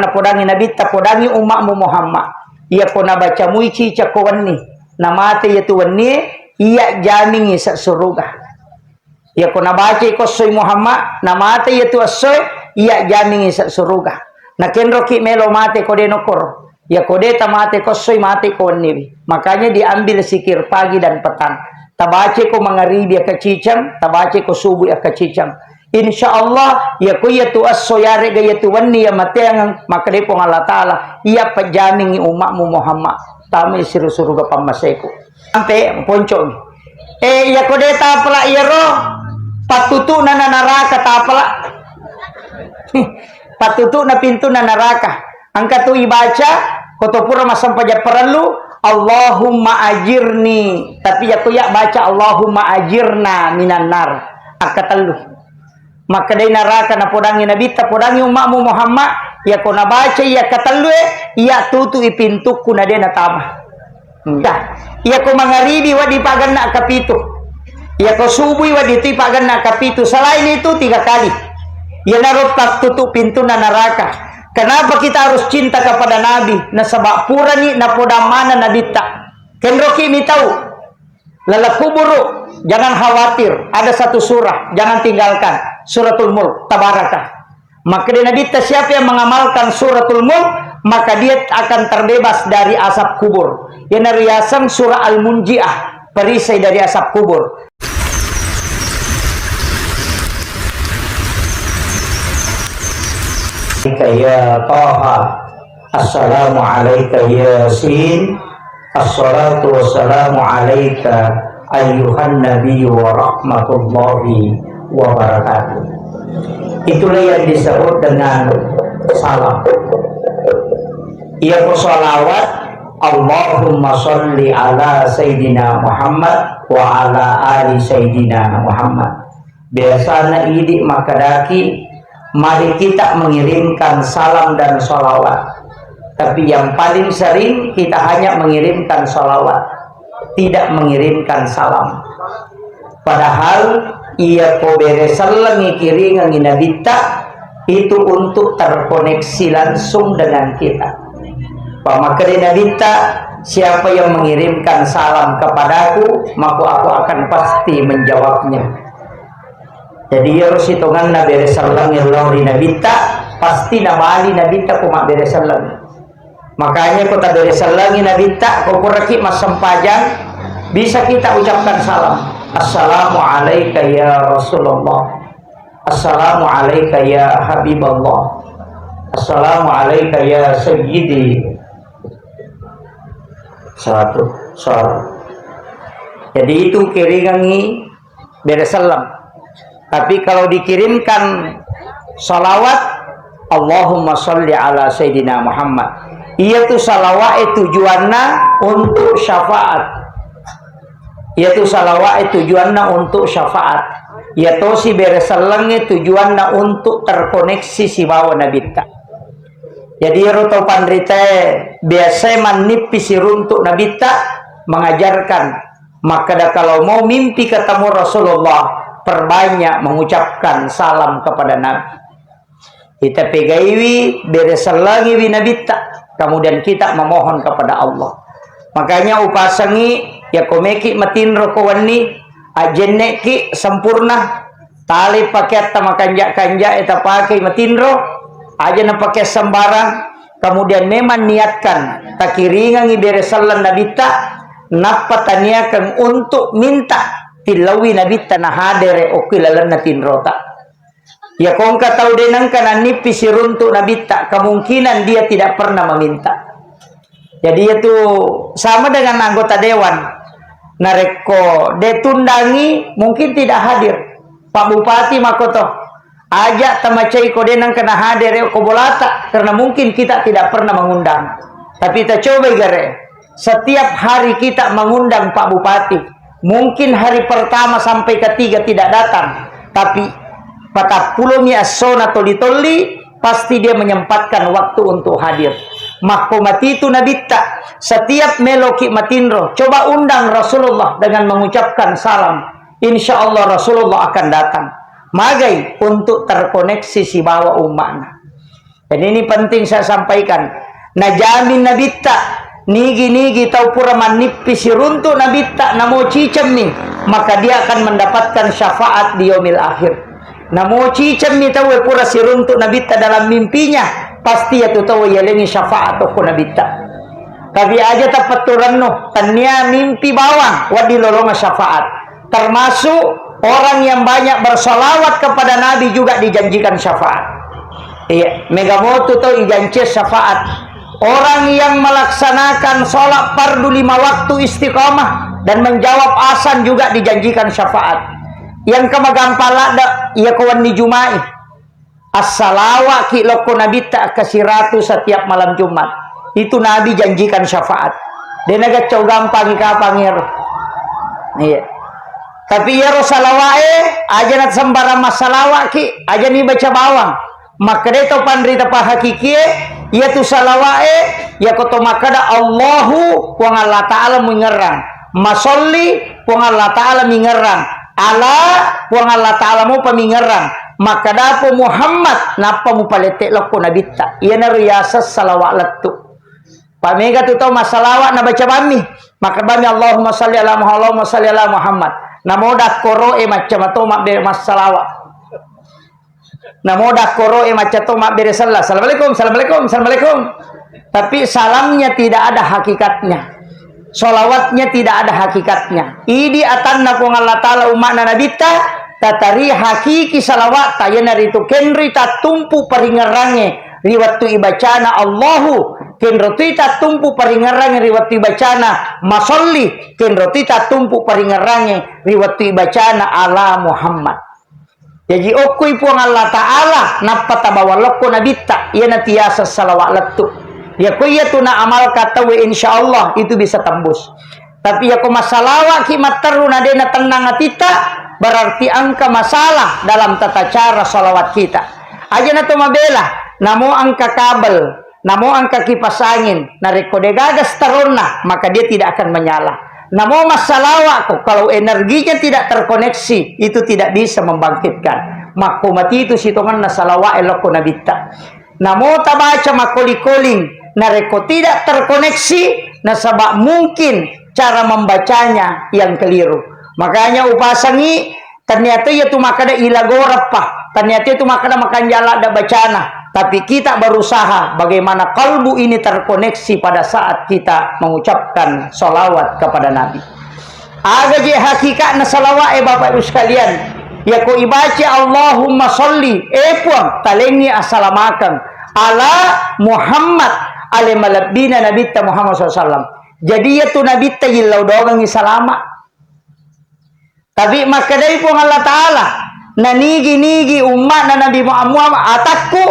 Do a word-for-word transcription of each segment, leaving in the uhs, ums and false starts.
Napodangi Nabitta, podangi umma'mu Muhammad. Iyako nabaca mui ciceng ko wenni, namate iyatu wennie, iya jamingi sa suruga. Iyako nabacai ko essoi Muhammad, namate iyatu essoe, iya jamingi sa suruga. Nakenroki melo mate ko de nokkoro. Iyako de tamate ko essoi, mate ko wenniwi. Makanya diambil zikir pagi dan petang. Tabace ko mangaribi akkaciceng, tabace ko subuh akkaciceng. Insya Allah, iyako iyatu esso yarega iyatu wenni iya mateangeng, makkedai Puang Allah Ta'ala, iya pajjamingi umma'mu Muhammad, tamai siru suruga pammaseku. Sampai poncomi. Eh, iyako de tapala iyaro, pattutu'na na naraka tapala. Pattutu'na pintunna naraka. Engka tu ibaca, ko to pura massempajang parellu, "Allahumma ajirni." Tapi iyako iya baca, "Allahumma ajirna minan nar." Akkatellu. Makkedai naraka napodangi Nabitta, "Podangi umma'mu Muhammad, iyako nabaca iya katellue, iya tutui pintukku na de natama." Hmm. Dah, iyako mangaribi wedding pagenna kapitu. Iyako subui wedding tu pagenna kapitu. Selain itu tiga kali. Iyanaro tattutu pintunna naraka. Kenapa kita harus cinta kepada Nabi? Nasaba purani napodang maneng Nabitta. Kenroki mitau. Laleng kuburu, jangan khawatir. Ada satu surah, jangan tinggalkan. Suratul Mulk, Tabaraka. Makkeda Nabitta, siapa yang mengamalkan Suratul Mulk, maka dia akan terbebas dari azab kubur. Iyanaro yaseng surah Al-Munjiah, perisai dari azab kubur. Ya Taha. Assalamu alaika Yasin. Assalatu wassalamu alaika ayyuhan nabiyyu wa rahmatullahi wa barakatuh. Itulah yang disebut dengan salam. Iyako salawat, Allahumma salli ala Sayyidina Muhammad wa ala ali Sayyidina Muhammad. Biasana idi makkedaki, mari kita mengirimkan salam dan salawat. Tapi yang paling sering kita hanya mengirimkan salawat, tidak mengirimkan salam. Padahal iyako bere sellengi kiringengi Nabitta, itu untuk terkoneksi langsung dengan kita. Pamakkeda Nabitta, siapa yang mengirimkan salam kepadaku, maka aku akan pasti menjawabnya. Jadi, iyaro sitongenna bere sellengnge lao ri Nabitta, pasti nabali Nabitta ko mabbere selleng. Makanya, ko tabere sellengngi Nabitta, ko puraki massempajang, bisa kita ucapkan salam. Assalamu alaika ya Rasulullah. Assalamu alaika ya Habiballah. Assalamu alaika ya Sayyidi. Satu, satu. Jadi, itu kiringengi bere selleng. Tapi kalau dikirimkan salawat, Allahumma salli ala Sayyidina Muhammad. Iyatu salawat e tujuanna untuk syafaat. Iyatu salawat e tujuanna untuk syafaat. Iyatosi bere sellengnge tujuanna untuk terkoneksi sibawa Nabitta. Jadi, ero tau panritae biasae mannippi siruntuk Nabitta mengajarkan, makkeda, kalau mau mimpi ketemu Rasulullah, perbanyak mengucapkan salam kepada Nabi. Kita pegaiwi, bere sellengiwi Nabitta, kemudian kita memohon kepada Allah. Makanya upasengi, ya komeki matinro ko wenni, ajenneki sempurna, tali pakeatta makanja-kanja e tapake matinro, aja napake sembarang, kemudian memang niatkan takiringangi bere selleng Nabitta, nappa taniakeng untuk minta tillaui Nabitta nahadere okki lalenna tinrota. Iya kongka tau de nengka nannippi siruntuk Nabitta, kemungkinan dia tidak pernah meminta. Jadi, itu sama dengan anggota dewan. Narekko de tundangi, mungkin tidak hadir. Pak Bupati makoto. Aja tamacai ko de nengka nahadere ko bolata, karena mungkin kita tidak pernah mengundang. Tapi kita coba gare. Setiap hari kita mengundang Pak Bupati. Mungkin hari pertama sampai ketiga tidak datang, tapi patappulomi essona toli-toli, pasti dia menyempatkan waktu untuk hadir. Makko matitu Nabitta, setiap meloki matinro, coba undang Rasulullah dengan mengucapkan salam. Insya Allah Rasulullah akan datang. Magai untuk terkoneksi sibawa umma'na. Dan ini penting saya sampaikan. Najamin Nabitta, nigi-nigi tau pura mannippi siruntu Nabitta, namo cicemmi, maka dia akan mendapatkan syafaat di yaumil akhir. Namo cicemmi tau pura siruntu Nabitta dalam mimpinya, pasti yatu tau yalengi syafaat okko Nabitta. Tapi aja tapetturennu, tania mimpi bawang, waddi lolonga syafaat. Termasuk orang yang banyak bersalawat kepada Nabi juga dijanjikan syafaat. Iya, megamotu tau ijanci syafaat. Orang yang melaksanakan sholat fardu lima waktu istiqamah dan menjawab azan juga dijanjikan syafaat. Yang kemagampang ladde, iya ko wenni Jumai. Assalawa'ki lokko Nabitta ke siratu setiap malam Jumat. Itu Nabi janjikan syafaat. De nagaccau gampangi kapang ero. Iya. Tapi iyaro salawa'e, aja na sembarang massalawa'ki, aja ni baca bawang. Makkedai to panrita pahakikie, iyatu salawa'e, iyako to makkeda Allahu, Puang Allah Ta'ala mingerrang. Masolli, Puang Allah Ta'ala mingerrang. Ala, Puang Allah Ta'ala mopa mingerrang. Makkadapo Muhammad, nappa mupalette lokko Nabitta. Iyanaro yaseng salawa lettu. Pamega tu tau massalawa nabaca bammi. Makkeda bammi Allahumma salli ala Muhammad, Allahumma salli ala Muhammad. Namo dakkoro e macca mato mabbere massalawa. Namo dakkoro e macca to mabbere sella. Assalamualaikum, assalamualaikum, assalamualaikum. Tapi salamnya tidak ada hakikatnya. Salawatnya tidak ada hakikatnya. Idi atanna Puang Allah Ta'ala umma'na Nabitta, tatari hakiki salawatta, iyanaritu kenri tattumpu paringerrangnge ri wettu ibacana Allahu, kenro tui tattumpu paringerrangnge ri wettu ibacana masolli, kenro tui tattumpu paringerrangnge ri wettu ibacana ala Muhammad. Jaji okkoi Puang Allah Ta'ala, nappa tabawa lokko Nabitta, iyana tiasa salawa lettu. Yako iyatu na amalka tauwe, insya Allah itu bisa tembus. Tapi yako masalawaki matteru na de na tennang atitta, berarti engka masalah dalam tata cara salawat kita. Aja na to mabela, namo engka kabel, namo engka kipas angin, narekko degaga staronna, maka dia tidak akan menyala. Namo massalawa'ko, kalau energinya tidak terkoneksi, itu tidak bisa membangkitkan. Makko matitu sitongenna salawa'e lokko Nabitta. Namo tabaca makkoling-koling, narekko tidak terkoneksi, nasaba mungkin cara membacanya yang keliru. Makanya upasangi Tania to iya tu makkeda ilagoreppa, tania to iya tu makkeda makanja ladde bacana, tapi kita berusaha bagaimana kalbu ini terkoneksi pada saat kita mengucapkan salawat kepada Nabi. Aga je hakikatna salawat e, Bapak Ibu sekalian? Yako ibaca Allahumma salli, eh Puang, talengi assalamakeng ala Muhammad, ale malebbina Nabitta Muhammad sallallahu alaihi wasallam. Jadi iya tu Nabitta yillau doangengi salama. Tapi makkedai Puang Allah Ta'ala, nanigi-nigi umma'na Nabi Muhammad, atakku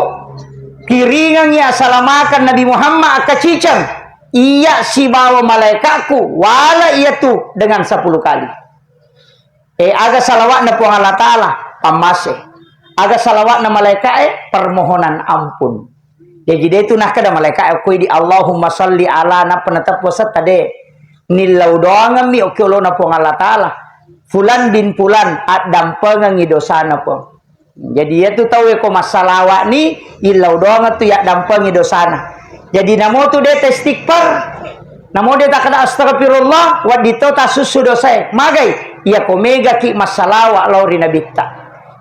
kiringengi asalamakeng Nabi Muhammad akkaciceng, iya sibawa malaikatku wala iya tu dengan sepuluh kali. Eh, aga salawatna Puang Allah Ta'ala? Pammase. Aga salawatna malaika'e? Permohonan ampun. Jaji de tu nakkeda malaika okko idi Allahumma salli ala, nappa nateppo setta de. Nillau doangemmi okko olona Puang Allah Ta'ala. Fulan bin Fulan, addampengengi dosana, Puang. Jadi iya tu tau ko massalawa'ni, illau doangeng tu yaddampengi dosana. Jadi namo tu de ta istighfar, namo de takkeda astagfirullah, wedding to tasussu dosae. Magai? Iya ko megaki massalawa lao ri Nabitta.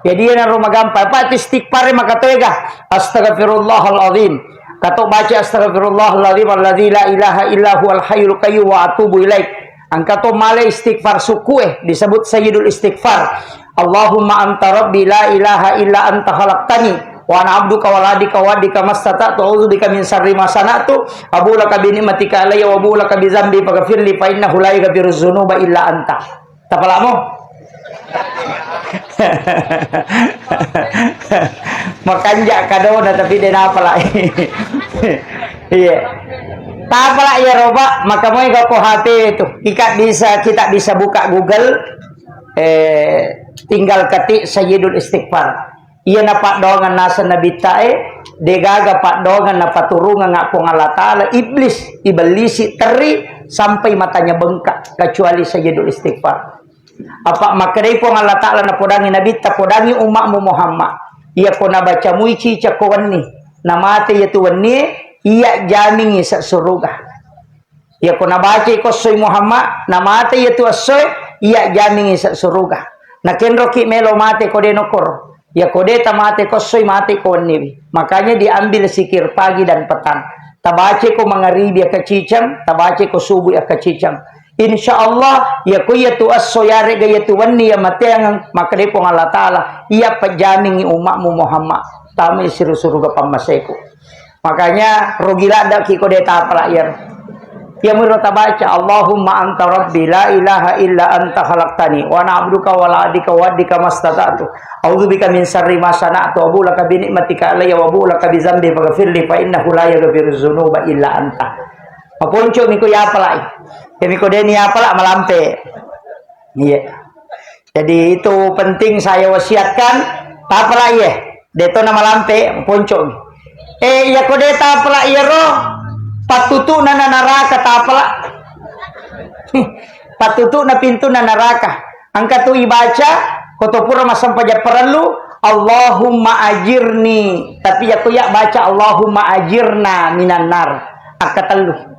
Jadi iyanaro magampang, apa tu istighfar maka toega. Astagfirullahaladzim. Kato baca astagfirullahaladzim alladzi la ilaha illa huwal hayyul qayyum wa atubu ilaik. Engka to male istighfar sukkue, disebut sayyidul istighfar. Allahumma anta rabbi la ilaha illa anta khalaqtani wa ana abduka wa la adika wa adika mastata'tu a'udzu bika min syarri ma sana'tu abu laka bi ni'matika alayya wa abu laka bi dzambi faghfirli fa innahu la yaghfiru dzunuba illa anta. Tapalamo? Makanja kadona tapi de napala. Iya. Tapala ya roba, maka moi ko H P itu. Ika bisa, kita bisa buka Google, eh, tinggal ketik Sayyidul Istighfar. Iya na paddoangeng naseng Nabitta e, degaga paddoangeng napaturungeng Puang Allah Ta'ala, iblis, ibellisi terri sampai matanya bengkak, kecuali Sayyidul Istighfar. Apa makkedai Puang Allah Ta'ala napodangi Nabitta, podangi umma'mu Muhammad. Iya ko nabaca mui ciceng ko wenni. Namate iyatu wennie, iya jamingi sa suruga. Iyako nabacai ko essoi Muhammad, namate iyatu essoe, iya jamingi sa suruga. Nakenroki melo mate ko de nokkoro. Iyako de tamate ko essoi, mate ko wenniwi. Makanya diambil zikir pagi dan petang. Tabace ko mangaribi akkaciceng, tabace ko subuh akkaciceng. Insya Allah, iyako iyatu esso yarega iyatu wenni iya mateangeng, makkeda Puang Allah Ta'ala, iya pejjamingi umma'mu Muhammad, tamai siru suruga pammaseku. Makanya rugi laddaki ko de tapala iyaro. Iyamuro tabaca, Allahumma anta rabbi la ilaha illa anta khalaqtani wa ana abduka wa la adika wa adika mastata'tu. A'udzubika min syarri ma sana'tu, abu laka bi ni'matika alayya wa abu laka bi zambi faghfirli fa innahu la yaghfiru dzunuba illa anta. Maponco mi ko yapalai. Iyami ko deni yapala malampe. Iya. Jadi itu penting saya wasiatkan, tapalai ye. Deto na malampe, ponco mi. Eh, iya ko de tapala iyaro, pattutu'na na naraka tapala. Pattutu'na pintunna naraka. Engka tu ibaca, ko to pura massempajang parellu, Allahumma ajirni. Tapi iyako iya baca Allahumma ajirna minan nar. Akkatellu.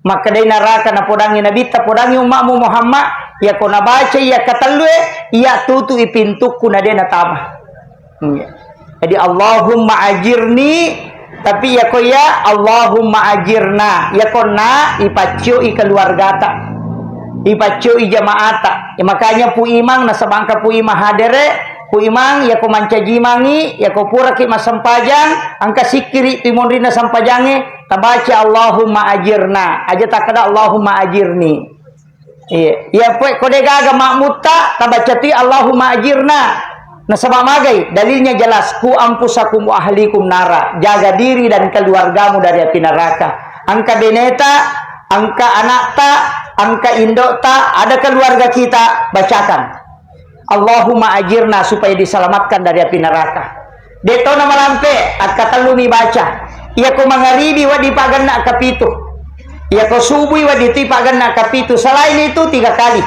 Makkedai naraka napodangi Nabitta, podangi umma'mu Muhammad, iyako nabaca iya katellue, iya tutui pintukku na de natama. Iya. Jadi Allahumma ajirni, tapi iyako iya Allahumma ajirna, iyako na ipaccoi keluargata, ipaccoi jamaata. Ya, makanya Pu Imang, nasaba engka Pu Imang hadere, Pu Imang, iyako mancaji mangi, iyako puraki massempajang, engka sikkiri tu monrinna sempajange, tabaca Allahumma ajirna. Aja takkeda Allahumma ajirni. Iya, iya, pue ko de gaga makmutta, tabaca tu Allahumma ajirna. Nasaba magai? Dalilnya jelas, ku anfusakum wa ahlikum nara. Jaga diri dan keluargamu dari api neraka. Engka beneta, engka anakta, engka indokta, ada keluarga kita, bacakan. Allahumma ajirna, supaya diselamatkan dari api neraka. De to na malampe, akkatellumi baca. Iyako mangaribi wedding pagenna kapitu. Iyako subui wedding tu pagenna kapitu. Selain itu tiga kali.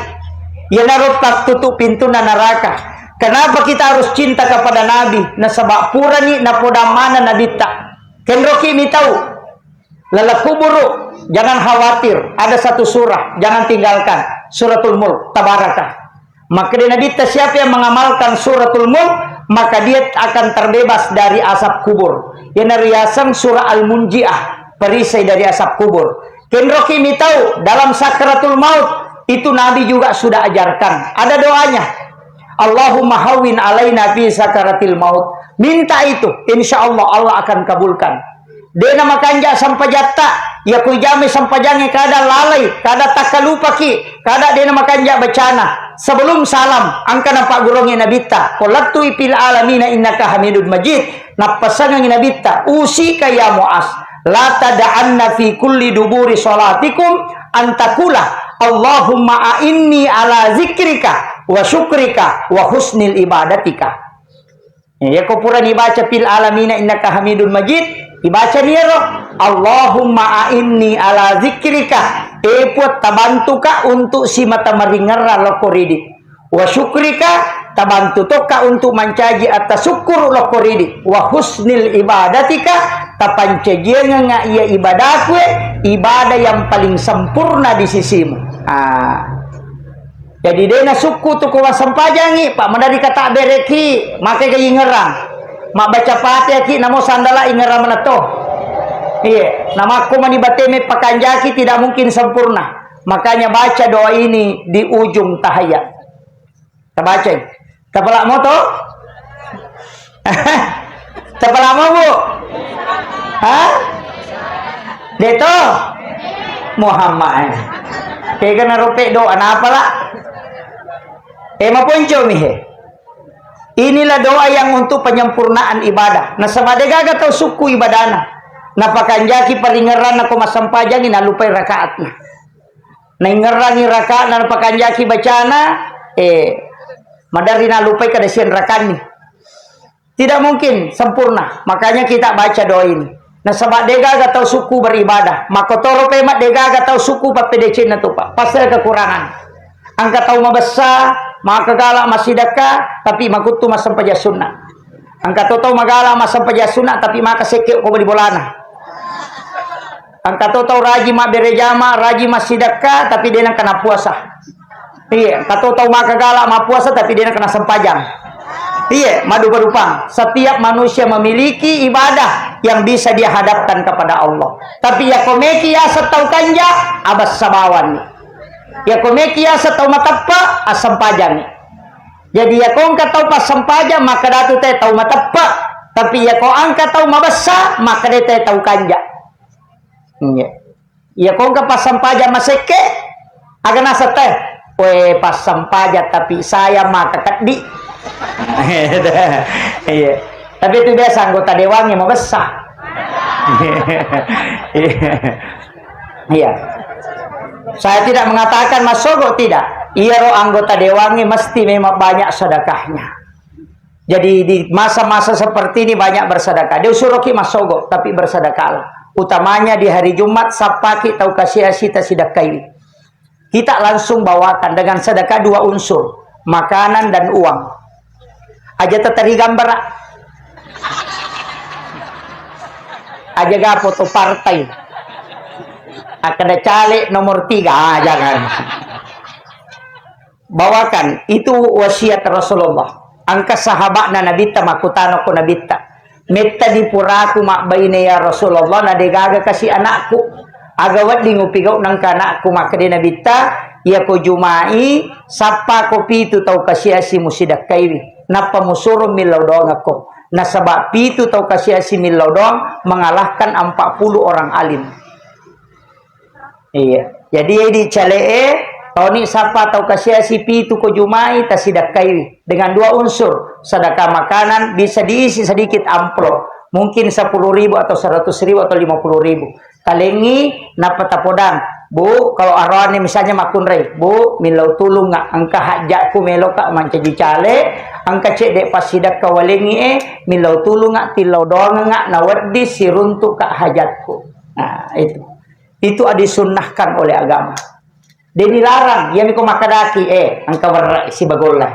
Iyanaro pattutu pintunna neraka. Kenapa kita harus cinta kepada Nabi? Nasaba purani napodang maneng Nabitta. Kenroki mi tau. Laleng kuburu, jangan khawatir. Ada satu surah, jangan tinggalkan. Suratul Mulk, Tabarakah. Makkeda Nabitta, siapa yang mengamalkan Suratul Mulk, maka dia akan terbebas dari azab kubur. Iyanaro yaseng surah Al-Munjiah, perisai dari azab kubur. Kenroki mi tau, dalam sakaratul maut, itu Nabi juga sudah ajarkan. Ada doanya. Allahumma hawwin alaina fi sakaratil maut. Minta itu, insya Allah, Allah akan kabulkan. Dena makanja sempajatta, iyako ijamai sempajangnge kada lalai, kada takkalupaki, kada dena makanja bacana. Sebelum salam, engka napagguruangngi Nabitta, ko lettui fil alamina innaka hamidun majid, nappasengengngi Nabitta, usika ya Muaz, la tada'anna fi kulli duburi salatikum antakula, Allahumma a'inni ala zikrika wa syukrika wa husnil ibadatika. Iyako purani baca fil alamina innaka hamidun majid, ibacani iyaro, Allahumma a'inni ala zikrika, e Puang, tabantuka untuk simata maringerrang lokko ridi. Wa syukrika, tabantu tokka untuk mancaji atta sukkuru lokko ridi. Wa husnil ibadatika, tapancajiangengnga iya ibadakue, ibadah yang paling sempurna di sisimu. Ah. Jadi de nasukku tu ko wassempajangngi, pa maderri kata bereki, makai ga ingerang. Mabbaca Fatihaki namo sandala ingerang manetto. Iya, namakko mani bateme pakanjaki tidak mungkin sempurna. Makanya baca doa ini di ujung tahayat. Tabacai. Tapalamo to? Tapalamo, Bu? Ha? Deto? Muhammad. Kega narope doa napala? Eh, maponco mi he. Inilah doa yang untuk penyempurnaan ibadah. Nasaba degaga tau sukku ibadana. Napakanjaki paringerranna ko massempajangi nalupai rakaatna. Naingerrangi rakaatna napakanjaki bacana, eh, maderri nalupai kada sianrakanni. Tidak mungkin sempurna. Makanya kita baca doa ini. Nasaba degaga tau sukku beribadah. Makkotoro pema degaga tau sukku pappedecenna tu, Pak. Pasti ada kekurangan. Engka tau mabessa, maka gala massidekka, tapi makuttu massempajang sunna. Engka to tau magala massempajang sunna tapi maka sekke ko bali bolana. Engka to tau rajin mabbere jama, rajin massidekka tapi de nengka napuasa. Iya, engka to tau maka gala mapuasa tapi de nengka nasempajang. Iya, madupa-dupa. Setiap manusia memiliki ibadah yang bisa dia hadapkan kepada Allah. Tapi ya komeki ya setau kanja, abas sabawan. Ya komeki ya setau mateppe, asempajang. Jadi, yako engka tau passempajang, makkeda tu te tau mateppe. Tapi yako engka tau mabessa, makkeda te tau kanja. Iya. Yako engka passempajang masekke, aga naseng te? We, passempajang tapi saya maka keddi. Iya. Tapi itu biasa anggota dewannya mabessa. Iya. Saya tidak mengatakan massogo, tidak. Iyaro anggota dewannya mesti memang banyak sedekahnya. Jadi di masa-masa seperti ini banyak bersedekah. Dia suruh ki massogo, tapi bersedekahlah. Utamanya di hari Jumat, sappaki tau kasiasi tasidekkai. Kita langsung bawakan dengan sedekah dua unsur, makanan dan uang. Aja teteri gambar. Aja ga foto partai. Akkeda caleg nomor tiga, ah, jangan. Bawakan, itu wasiat Rasulullah. Engka sahabatna Nabitta makkutana ko Nabitta, "Metta di puraku mabbaine ya Rasulullah, na degaga kasi anakku. Aga wedding upigau nengka anakku?" Makkeda Nabitta, "Yako Jumai, sappa ko pitu tau kasiasi musidakkaiwi. Nappa musuro millau doangekko. Nasaba pitu tau kasiasi millau doang mengalahkan empat puluh orang alim." Iya. Jadi, di cale'e, toni sappa tau kasiasi pitu ko Jumai, tasidakkaiwi. Dengan dua unsur, sedekah makanan bisa diisi sedikit amplop. Mungkin sepuluh ribu atau seratus ribu atau lima puluh ribu. Talengi, nappa tapodang. "Bu, kalau aroane misalnya makkunrai, Bu, millau tulunga, engka hajatku meloka mancaji cale, engka cedde passidakka walengi e, millau tulunga, tillau doangenga, nawedding siruntuka hajatku." Nah, itu. Itu disunnahkan oleh agama. De dilarang, iya miko makkadaki, eh, engka werre sibagolla.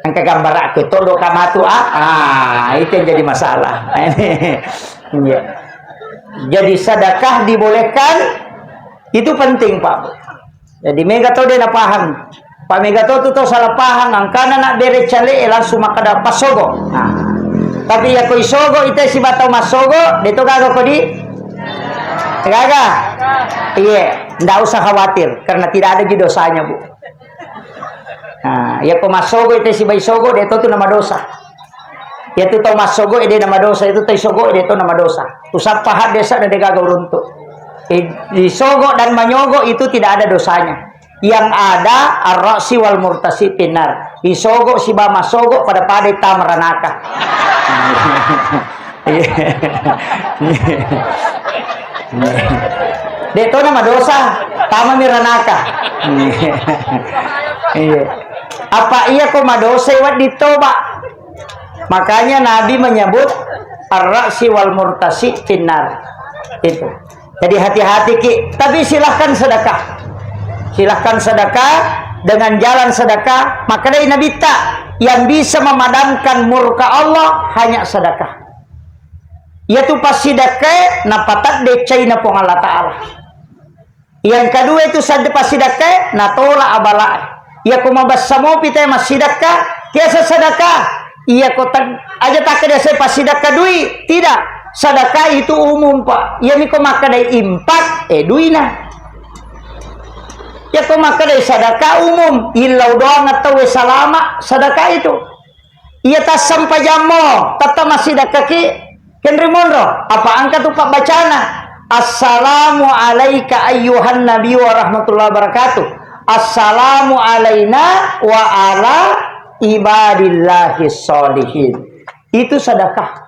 Engka gambarakku, todo kamatu, ah, ah, itu yang jadi masalah. Iya. Jadi sedekah dibolehkan, itu penting, Pak. Jadi mega to de napahang. Pak mega to tu to salah pahang, angkana nak bere cale, eh, langsung makkada passogo. Nah. Tapi ya ko isogo, ite sibatau massogo, de to gaga kodi. Gaga? Iya, ndak usah khawatir karena tidak ada ji dosanya, Bu. Nah, ya ko massogo ite sibai sogo de to tu nama dosa. Ya tu tau massogo de nama dosa, itu tau isogo de to nama dosa. Usappa hadde sa de gaga uruntu. Eh, disogo dan manyogo itu tidak ada dosanya. Yang ada arroksi wal murtasi pinar. Isogo siba massogo pada-pada tama ranaka. De to na madosa, tama mi ranaka. Iya. Apa iya ko madosa wedding toba? Makanya Nabi menyebut arroksi wal murtasi pinar. Itu. Jadi hati-hati ki. Tapi silahkan sedekah. Silahkan sedekah dengan jalan sedekah. Maka dari Nabi ta, yang bisa memadamkan murka Allah hanya sedekah. Iyatu passidakkae napatadde caina Puang Allah Ta'ala. Yang kedua itu sadde passidakkae natola abalae. Iyako mabessa mopi te massidakka, kiasa sedekah. Iyako tag-, aja takkeda saya passidakka dui, tidak. Sedekah itu umum, Pak. Iyamiko makkadai impak, eh, duina. Iyako makkadai sedekah umum, illau doang tauwe salama, sedekah itu. Iya tassempajammo, tette massidakkaki, kenri monro. Apa engka tu pabbacana? Assalamu alaika ayyuhan nabi wa rahmatullahi wabarakatuh. Assalamu alaina wa ala ibadillahi sholihin. Itu sedekah.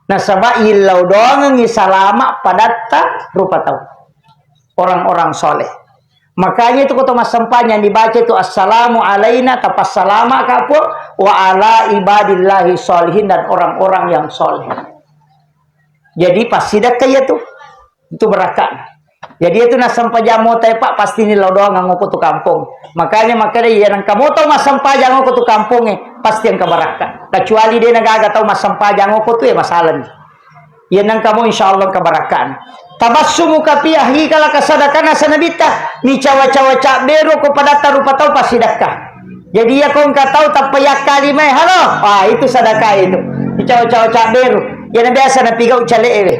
Nasaba illau doangengngi salama padatta rupa tau. Orang-orang soleh. Makanya itu ko to massempajang dibaca itu, "Assalamu alaina," tapassalama ka Puang, "wa ala ibadillahi sholihin," dan orang-orang yang soleh. Jadi passidakka iya tu. Itu berakatna. Jadi itu nassempajang mota e, Pak, pasti ni lao doang angoko tu kampong. Makanya makkeda iya nengka mota massempajang angoko tu kampongnge, pasti engka barakka. Kecuali de nagaga tau massempajang angoko tu, ya masalah ni. Iya nengka mo insyaallah engka barakkana. Tabassumuka fi akhika, laka sadakana sanabitta, ni cawa-cawa cabberu ko padatta rupa tau passidakka. Jadi iya ko engka tau tappa yakka limae, "Halo." Wah, itu sadaka itu. Ni cawa-cawa cabberu. Iyana biasa napigau cale'e we.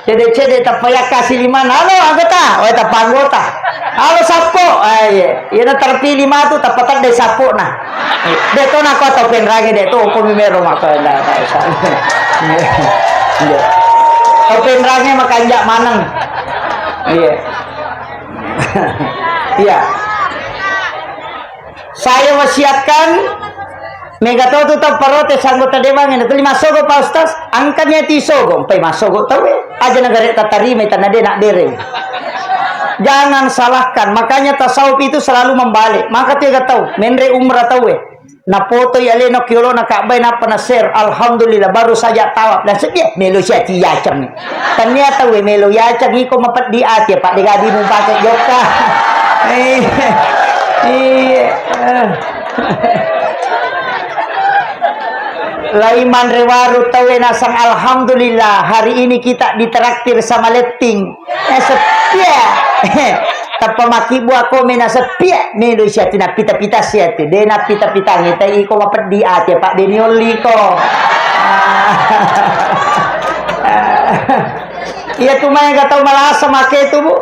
Cede-cede tappa yakka silimana, "Halo anggota." Oh, tappa anggota. "Halo sappo." Ah, iya. Iyana terpilih matu tappa tedde sappo na. De to nako tau penrange de to, ko mimero maka nda. Iya. Tau penrange makanja maneng. Iya. Iya. Saya wasiatkan, mega to tu tau protes anggota dewan, na tuli massogo, Pak Ustaz, angkanya ti sogo, empai massogo tau e, aja negara tatarima tanah de nak bere. Jangan salahkan, makanya tasawuf itu selalu membalik. Maka tiga tau, menre umrah tau e. Napotoi alena ki olona Ka'bah e, nappa na-share, "Alhamdulillah, baru saja tawaf." Dan sedia melo sia ti yaceng. Tania tau e melo yaceng iko mapeddi ati, Pak, de gadi mupake jokka. Eh, iya. Lai manre waru tau e nasang, "Alhamdulillah, hari ini kita ditraktir sama Letting." Eh, seppia. Tappa makkibua ko mena seppia. Melo sia tu napita-pita sia tu. De napita-pita ngeta iko mapeddi ati, Pak, de niolliko. Iya tu maega tau malasa make tu, Bu.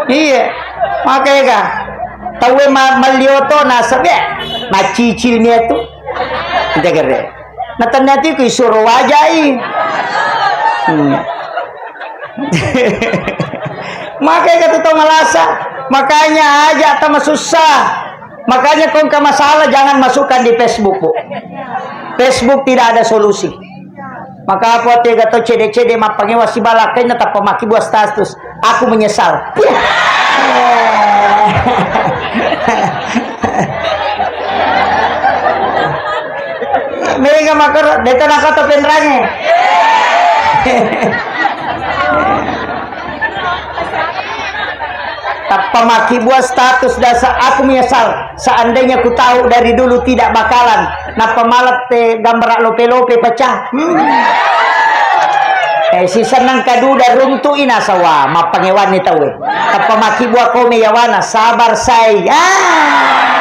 Iya. Makega. Tau e ma-, malioto nasab ya. Macicil nia tu. Tegere. Na tania tiku isuro wajai. Hmm. Makega tu tau malasa. Makanya aja tama susah. Makanya ko engka masalah jangan masukkan di Facebook, Bu. Facebook tidak ada solusi. Maka apa tega to cede-cede mappangewa sibala kainna tappa makkibua status, "Aku menyesal." Mega makaro, de to nako to penrange. Tappa makkibua status dasa, "Aku menyesal. Seandainya ku tahu dari dulu tidak bakalan." Nappa malette gambara lope-lope pecah. Hmm. Eh, sisennang kaduda runtu'i nasawa, mappangewanni tauwe. Tappa makkibua kome yawana, sabar sai. Ah.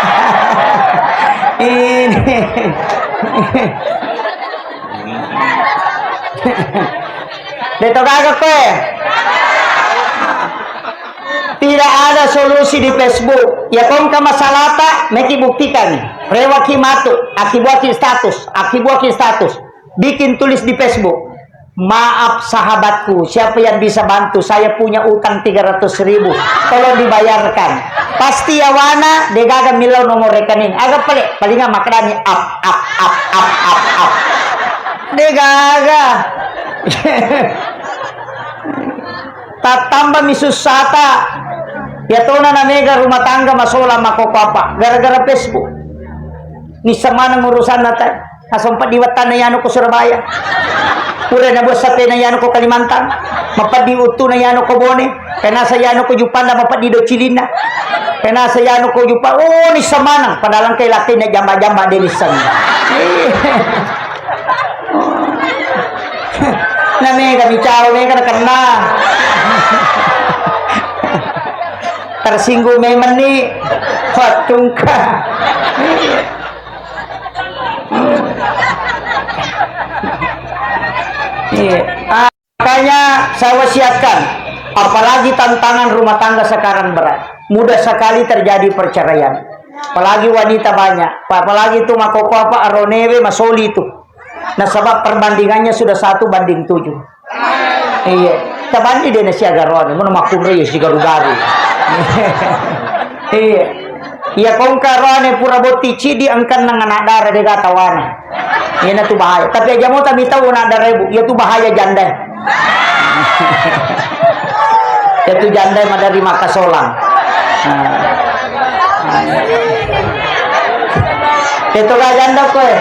Ini. De to gaga koe. Tidak ada solusi di Facebook. Ya kongka masalata, meki buktikan. Rewaki matu, akibuaki status, akibuaki status. Bikin tulis di Facebook. "Maaf sahabatku, siapa yang bisa bantu? Saya punya utang tiga ratus ribu. Tolong dibayarkan." Pasti yawana, degaga millau nomor rekening. Aga pale, palinga makkedani, "Ap, ap, ap, ap, ap, ap." Degaga. Tattambami sussata. Yatona namega rumah tangga masolang makkokko apa? Gara-gara Facebook. Nisseng maneng urusanna te. Nasompa di wettanna yanu ko Surabaya. Pura na buat sapena yanu ko Kalimantan. Mapeddi uttuna yanu ko Bone. Penasa yanu ko Jupanda mapeddi do cilinna. Penasa yanu ko Jupa. Oh, nisseng maneng. Padahal engka lakkainna jamba-jamba de nisseng. Na mega mi calo mega na kenna. Tersinggung memang ni. Wattungka. Iya. Makanya saya wasiatkan, apalagi tantangan rumah tangga sekarang berat. Mudah sekali terjadi perceraian. Apalagi wanita banyak. Apalagi itu makkokko apa aronewe masoli itu. Nasaba perbandingannya sudah satu banding tujuh. Iya. Tabanding de nasiaga roane, muna makkunrai sigaru-garu. Iya. Iya, kongka roane pura botti cidi engkennang anak dara de gatawana. Iyana tu bahaya. Tapi aja mota mitau anak dara ibu, iya tu bahaya janda. Iya tu janda madari makasolang. Nah. Itu gak janda kowe.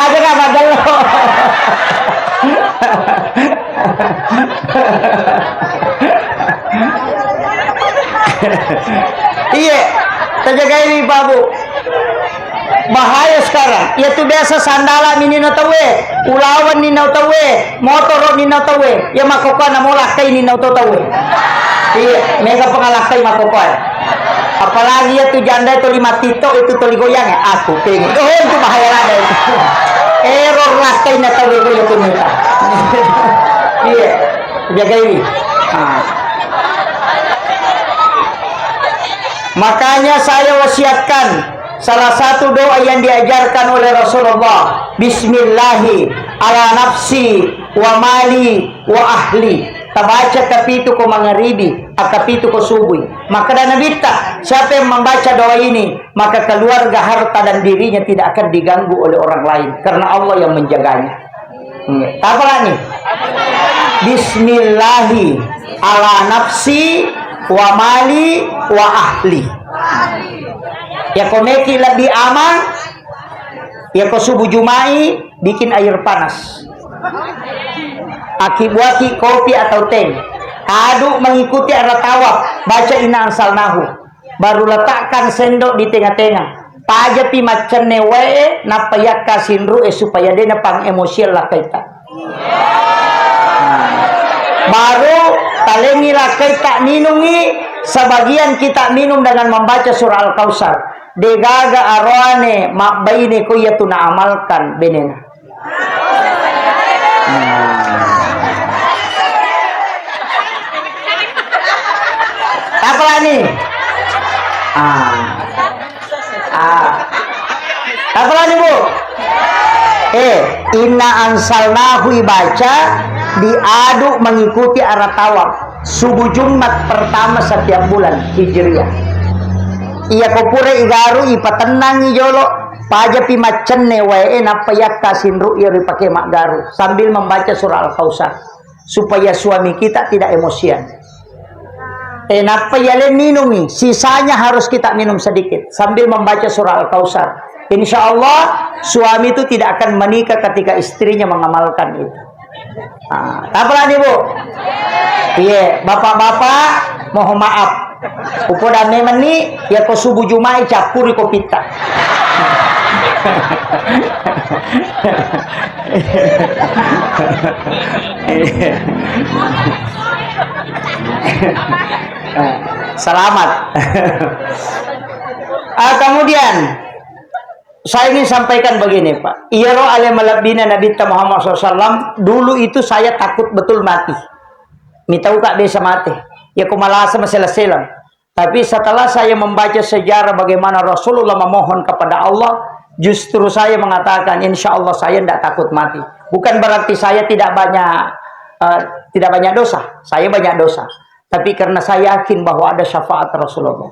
Aja gak magello. Iye, tajagai mi, Pak, Bu. Bahaya sekarang. Iya tu biasa sandala mi ninna tauwe, ulawan ninna tauwe, motoro ninna tauwe. Iya makkokkoe namo lakkai ninna tauwe. Iye, mega pengalakkai makkokkoe. Apalagi iya tu janda itu lima TikTok itu tuli goyang ya. Aku pengen. Oh, itu bahaya lagi itu. Error lakkai na tauwe itu nita. Iya. Jagai. Ah. Makanya saya wasiatkan salah satu doa yang diajarkan oleh Rasulullah, "Bismillahi ala nafsi wa mali wa ahli." Tabaca kapitu ko mangaribi, akapitu ko subui. Maka Nabitta, siapa yang membaca doa ini, maka keluarga, harta dan dirinya tidak akan diganggu oleh orang lain karena Allah yang menjaganya. Iya. Tapalani. Bismillahi ala nafsi wa mali wa ahli. Ya komeki lebih aman. Ya ko subuh Jumai bikin air panas. Akibuaki kopi atau teh. Aduk mengikuti arah tawaf. Baca inna ansalnahu. Baru letakkan sendok di tengah-tengah. Pajapi maccenne wae, nappa yakka sinru e supaya dena pang emosian lakkaita. Baru talengi lakkaita minungi, sebagian kita minum dengan membaca surah Al-Kausar. Degaga aroane mabbaine ko iya tu naamalkan benena. Tapalani. Ah. Ah. Tapalani, Bu. Eh, inna ansalnahu ibaca diadu mengikuti arah tawaf. Subuh Jumat pertama setiap bulan Hijriah. Iya ko pura igaru ipatennangi jolo, pajapi maccenne wae, nappa yakka sinru iya ripake maggaru sambil membaca surah Al-Kausar. Supaya suami kita tidak emosian. Eh, nappa yale minumi, sisanya harus kita minum sedikit sambil membaca surah Al-Kausar. Insya Allah, suami itu tidak akan menikah ketika istrinya mengamalkan itu. Ah, tapalani, Bu? Iya, bapak-bapak, mohon maaf. Upoda memenni, ya ko subuh Jumai cappuri kopitta. Selamat. Ah, kemudian, saya ingin sampaikan begini, Pak. Iyaro ale malebbina Nabitta Muhammad sallallahu alaihi wasallam, dulu itu saya takut betul mati. Mitauka biasa mate. Ya ko malasa masela-sela. Tapi setelah saya membaca sejarah bagaimana Rasulullah memohon kepada Allah, justru saya mengatakan, "Insya Allah saya tidak takut mati." Bukan berarti saya tidak banyak, eh, tidak banyak dosa. Saya banyak dosa. Tapi karena saya yakin bahwa ada syafaat Rasulullah.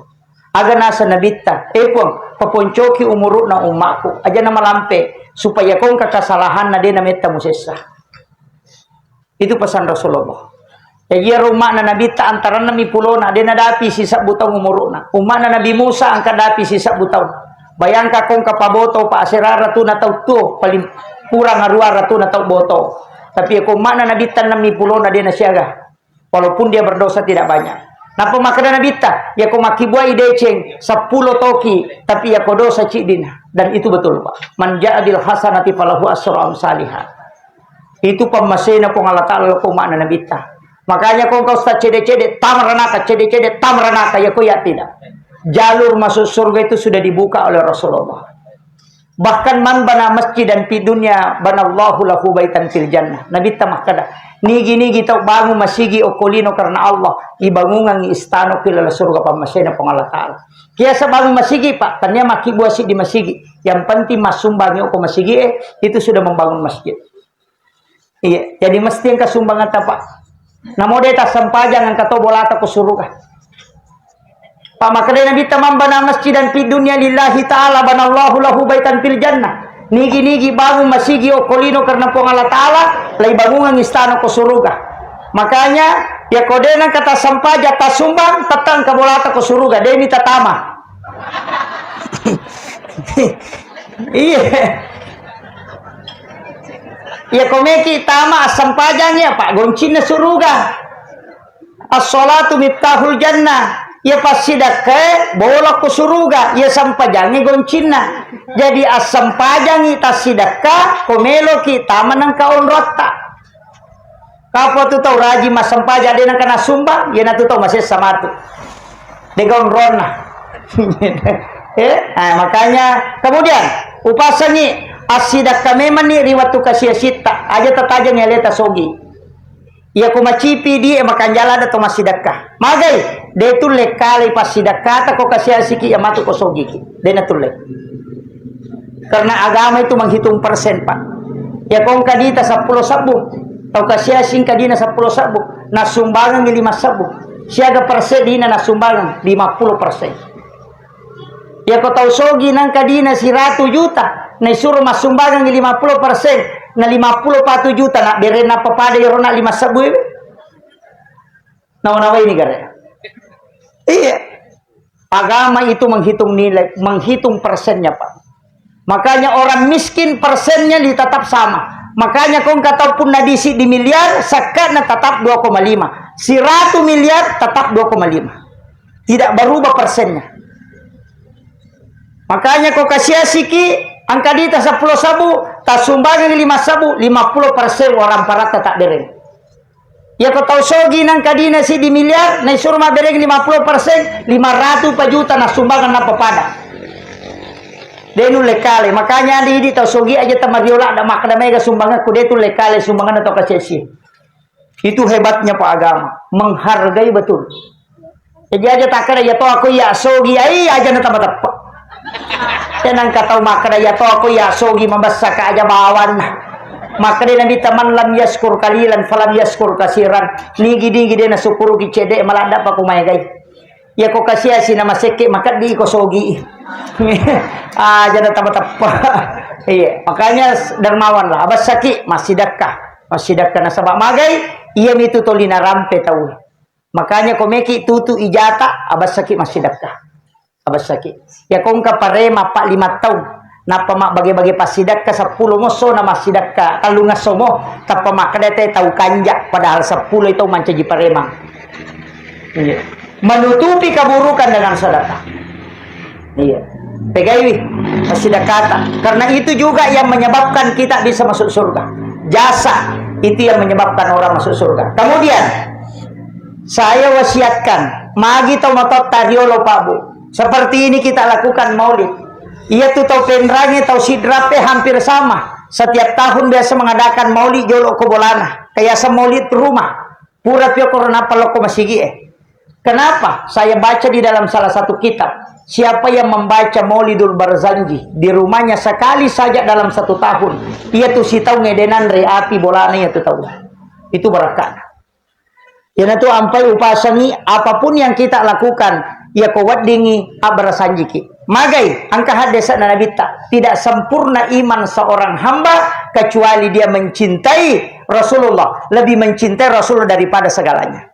Aga nasa Nabitta, "Eh, Puang, paponcoki umuru'na ummaku. Aja na malampe, supaya kongka kesalahanna de na metta musessa." Itu pesan Rasulullah. Jadi, iyaro umma'na Nabitta antaranna mi pulona, de nadapi sisebbu taung umuru'na. Umma'na Nabi Musa engka dapi sisebbu taung. Bayangka kongka paboto, pa asera ratuna tau tuo, paling kurang arua ratuna tau boto. Tapi ko umma'na Nabitta enneng mi pulona de nasiaga. Walaupun dia berdosa tidak banyak. Nappa makkeda Nabitta, "Yako makkibuai deceng, seppulo toki, tapi yako dosa ciddina." Dan itu betul, Pak. "Man ja'a bil hasanati falahu asru amsaliha." Itu pammasena Puang Allah Ta'ala ko umma'na Nabitta. Makanya ko engka ustaz cede-cede, tama ranaka, cede-cede, tama ranaka, ya ko ya tidak. Jalur masuk surga itu sudah dibuka oleh Rasulullah. Bahkan man bana masjidan fid dunya banallahu lahu baitan fil jannah. Nabitta makkeda, nigi-nigi tau bangun masigi okko lino karena Allah, ibangungangi istana ko laleng surga pammasena Puang Allah Ta'ala. Kiasa bangun masigi, Pak, tania makkibua siddi masigi. Yang penting massumbangi okko masigi, eh, itu sudah membangun masjid. Iya, jadi mesti engka sumbanganta, Pak. Namo de tassempajang engka to bolata ko suruga. Pak, makkedai Nabitta, "Man bana masjidan fid dunya lillahi ta'ala banallahu lahu baitan fil jannah." Nigi-nigi bangun masigi okko lino karena Puang Allah Ta'ala, laibangungang istana ko suruga. Makanya, ya ko de nengka tassempajang, tassumbang, tetteng engka bolata ko suruga, demi tatama. Iya. Iya komeki tama assempajangi apa goncinna suruga. As-salatu miftahul jannah. Iya passidakkae bola ko suruga. Iya sempajangi goncinna. Jadi assempajangi tassidakka ko meloki tama nengka onrotta. Kapo tu tau rajin massempajang de nengka nassumbang, iyanatu tau masessa matu. Dega onronna. Eh, ah, makanya kemudian upasangi assidakka memanni ri wettu kasiasitta, aja tatajengi aleta sogi. Iya ko macipi di e makanjala ada to massidakka. Magai, de tulle kale passidakkata ko kasiasiki iya matu ko sogiki. De natulle. Karena agama itu menghitung persen, Pak. Ya ko engka dita seppulo sebbu, tau kasiasi engka dina seppulo sebbu, nassumbangengi lima sebbu. Siaga persen dina nassumbangeng? Lima puluh persen. Iya ko tau sogi nangka dina siratu juta, naisuro massumbangengi lima puluh persen, na lima puluh patu juta na berenna apa pada iyaro na lima sebbu iwe. Nawa-nawa ini gare. Iya. Agama itu menghitung nilai, menghitung persennya, Pak. Makanya orang miskin persennya di tetap sama. Makanya ko engka tau punna disi di miliar, sakkana tetap dua koma lima. Siratu miliar tetap dua koma lima. Tidak berubah persennya. Makanya ko kasiasiki angka dita seppulo sebbu, tassumbangeng lima sebbu, lima puluh persen orang paratta tak bereng. Iya ko tau sogi nangka dina siddi miliar, naisuro mabbereng lima puluh persen, lima ratu pa juta nassumbangeng nappa pada. De nulle kale, makanya ada idi tau sogi aja tamario ladda makkeda mega sumbangengku, de tulle kale sumbangenna tau kasiasi. Itu hebatnya Pak agama, menghargai betul. Jadi aja takkeda iya to aku iya sogi, ai aja na tama teppa. Tenang ka tau makkeda iya to aku iya sogi mabessa ka aja bawanna. Makkeda Nabi ta, "Man lam yaskur kalilan falam yaskur kasiran." Nigi-nigi de nasukuruki cedde maladda pa ko maegai. Iya ko kasiasi na masekke makeddi ko sogi. Aja na tama teppa. Iya, makanya dermawan lah, abessaki massidakka. Massidakka nasaba magai, iya mitu toli narampe tau. Makanya ko meki tutu ijata, abessaki massidakka. Abessaki. Ya ko engka parema pa lima taung, nappa mabbage-bage passidakka seppulo mosso na massidakka tellungesso mo, tappa makkeda te tau kanja, padahal seppulo tau mancaji parema. Iya. Menutupi keburukan dengan sedekah. Iya. Pegaiwi massidakata. Karena itu juga yang menyebabkan kita bisa masuk surga. Jasa itu yang menyebabkan orang masuk surga. Kemudian saya wasiatkan, magi tau matotta riolo Pak Bu. Seperti ini kita lakukan maulid. Iya tu tau Penrangi, tau Sidrap e hampir sama. Setiap tahun biasa mengadakan maulid jolo ko bolana. Kayak maulid rumah. Pura pio korona palokko masigi e. Kenapa? Saya baca di dalam salah satu kitab. Siapa yang membaca Maulidul Barzanji di rumahnya sekali saja dalam satu tahun, iya tu sitaung e de nanre api bolana iya tu tau. Itu barakana. Iyanatu ampai upasangi, apapun yang kita lakukan, iya ko weddingi abbarasanjiki. Magai, engka haddese'na Nabitta, tidak sempurna iman seorang hamba kecuali dia mencintai Rasulullah, lebih mencintai Rasulullah daripada segalanya.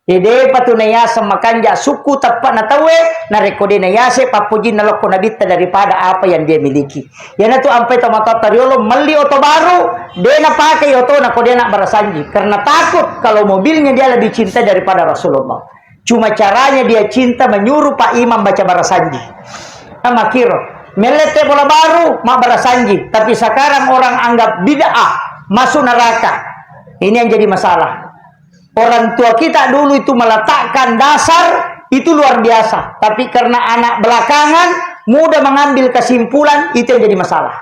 Jadi, depa tu nayaseng makanja sukku teppa'na tauwe, narekko de nayase pappojinna lokko Nabitta daripada apa yang dia miliki. Iyanatu ampai tomatoatta riolo melli oto baru, de napakai otona ko de nabbarasanji, karena takut kalau mobilnya dia lebih cinta daripada Rasulullah. Cuma caranya dia cinta menyuruh Pak Imam baca barasanji. Nah, makiro, mellette bola baru, mabbarasanji. Tapi sekarang orang anggap bid'ah, masuk neraka. Ini yang jadi masalah. Orang tua kita dulu itu meletakkan dasar itu luar biasa. Tapi karena anak belakangan mudah mengambil kesimpulan, itu yang jadi masalah.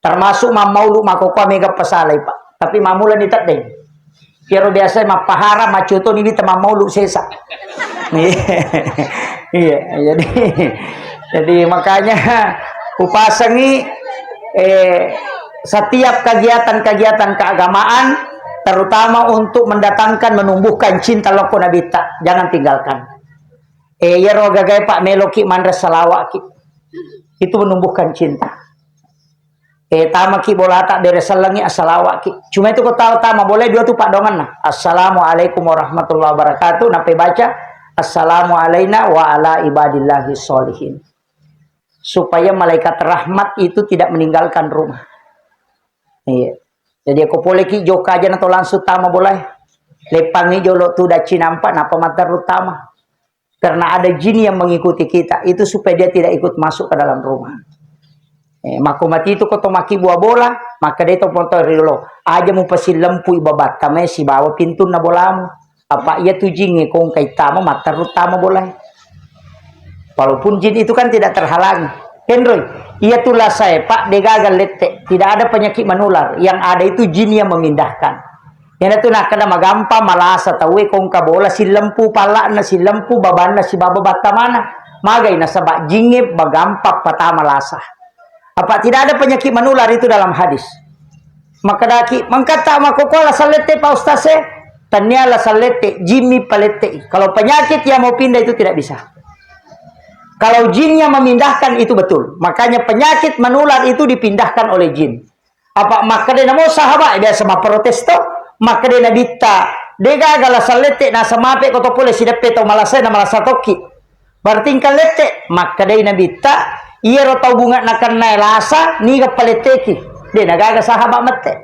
Termasuk mammaulu makkokkoe mega pasalai, Pak. Tapi mammulani teddeng. Iyaro biasa mappahara, maccutoni wita mammaulu sesa. Iya, iya, jadi, jadi makanya kupasangi, eh, setiap kegiatan-kegiatan keagamaan, terutama untuk mendatangkan, menumbuhkan cinta lokko Nabitta, jangan tinggalkan. Eh, iyaro gagae, Pak, meloki manre salawaki. Itu menumbuhkan cinta. Eh, tamaki bolata bere sellengi, assalawaki. Cuma itu ko tau tama bola dua tu paddoangenna. Assalamualaikum warahmatullahi wabarakatuh. Nappa baca, "Assalamu alaina wa ala ibadillahi sholihin." Supaya malaikat rahmat itu tidak meninggalkan rumah. Iya. Jadi, ko poleki jokka aja na to langsung tama bolae. Leppangi jolo tu daci nampa, napa matteru tama. Karena ada jin yang mengikuti kita, itu supaya dia tidak ikut masuk ke dalam rumah. Eh, mako mati itu ko to maki bua bola, maka dia to foto rilo. Aja mu pasilempui babatta mai sibawa pintunna bolamu. Apa iya tu jingnge kongkai tama, matteru tama bolae. Walaupun jin itu kan tidak terhalangi. Kenroi, iya tu lasae, Pak, degaga lette. Tidak ada penyakit menular. Yang ada itu jin yang memindahkan. Iyanatu nakkeda magampa malasa tauwe kongka bola sillempu palla'na, sillempu babanna, sibaba battamana. Magai nasaba jingnge magampa patama lasa. Apa tidak ada penyakit menular itu dalam hadis. Makkedaki, mengkatta makkokkoe lasallette, Pak Ustaz, e? Tennia lasallette, jimmi palette. Kalau penyakit yang mau pindah itu tidak bisa. Kalau jinnya memindahkan itu betul. Makanya penyakit menular itu dipindahkan oleh jin. Apa makkedai namo sahabat, biasa mapprotes to, makkedai Nabitta, degaga lasallette, nasamape ko to pole sideppe tau malasa, na malasa tokki. Berarti engka lette, makkedai Nabitta, iyaro tau bunga nakennae lasa, niga paletteki. De nagaga sahabat mette.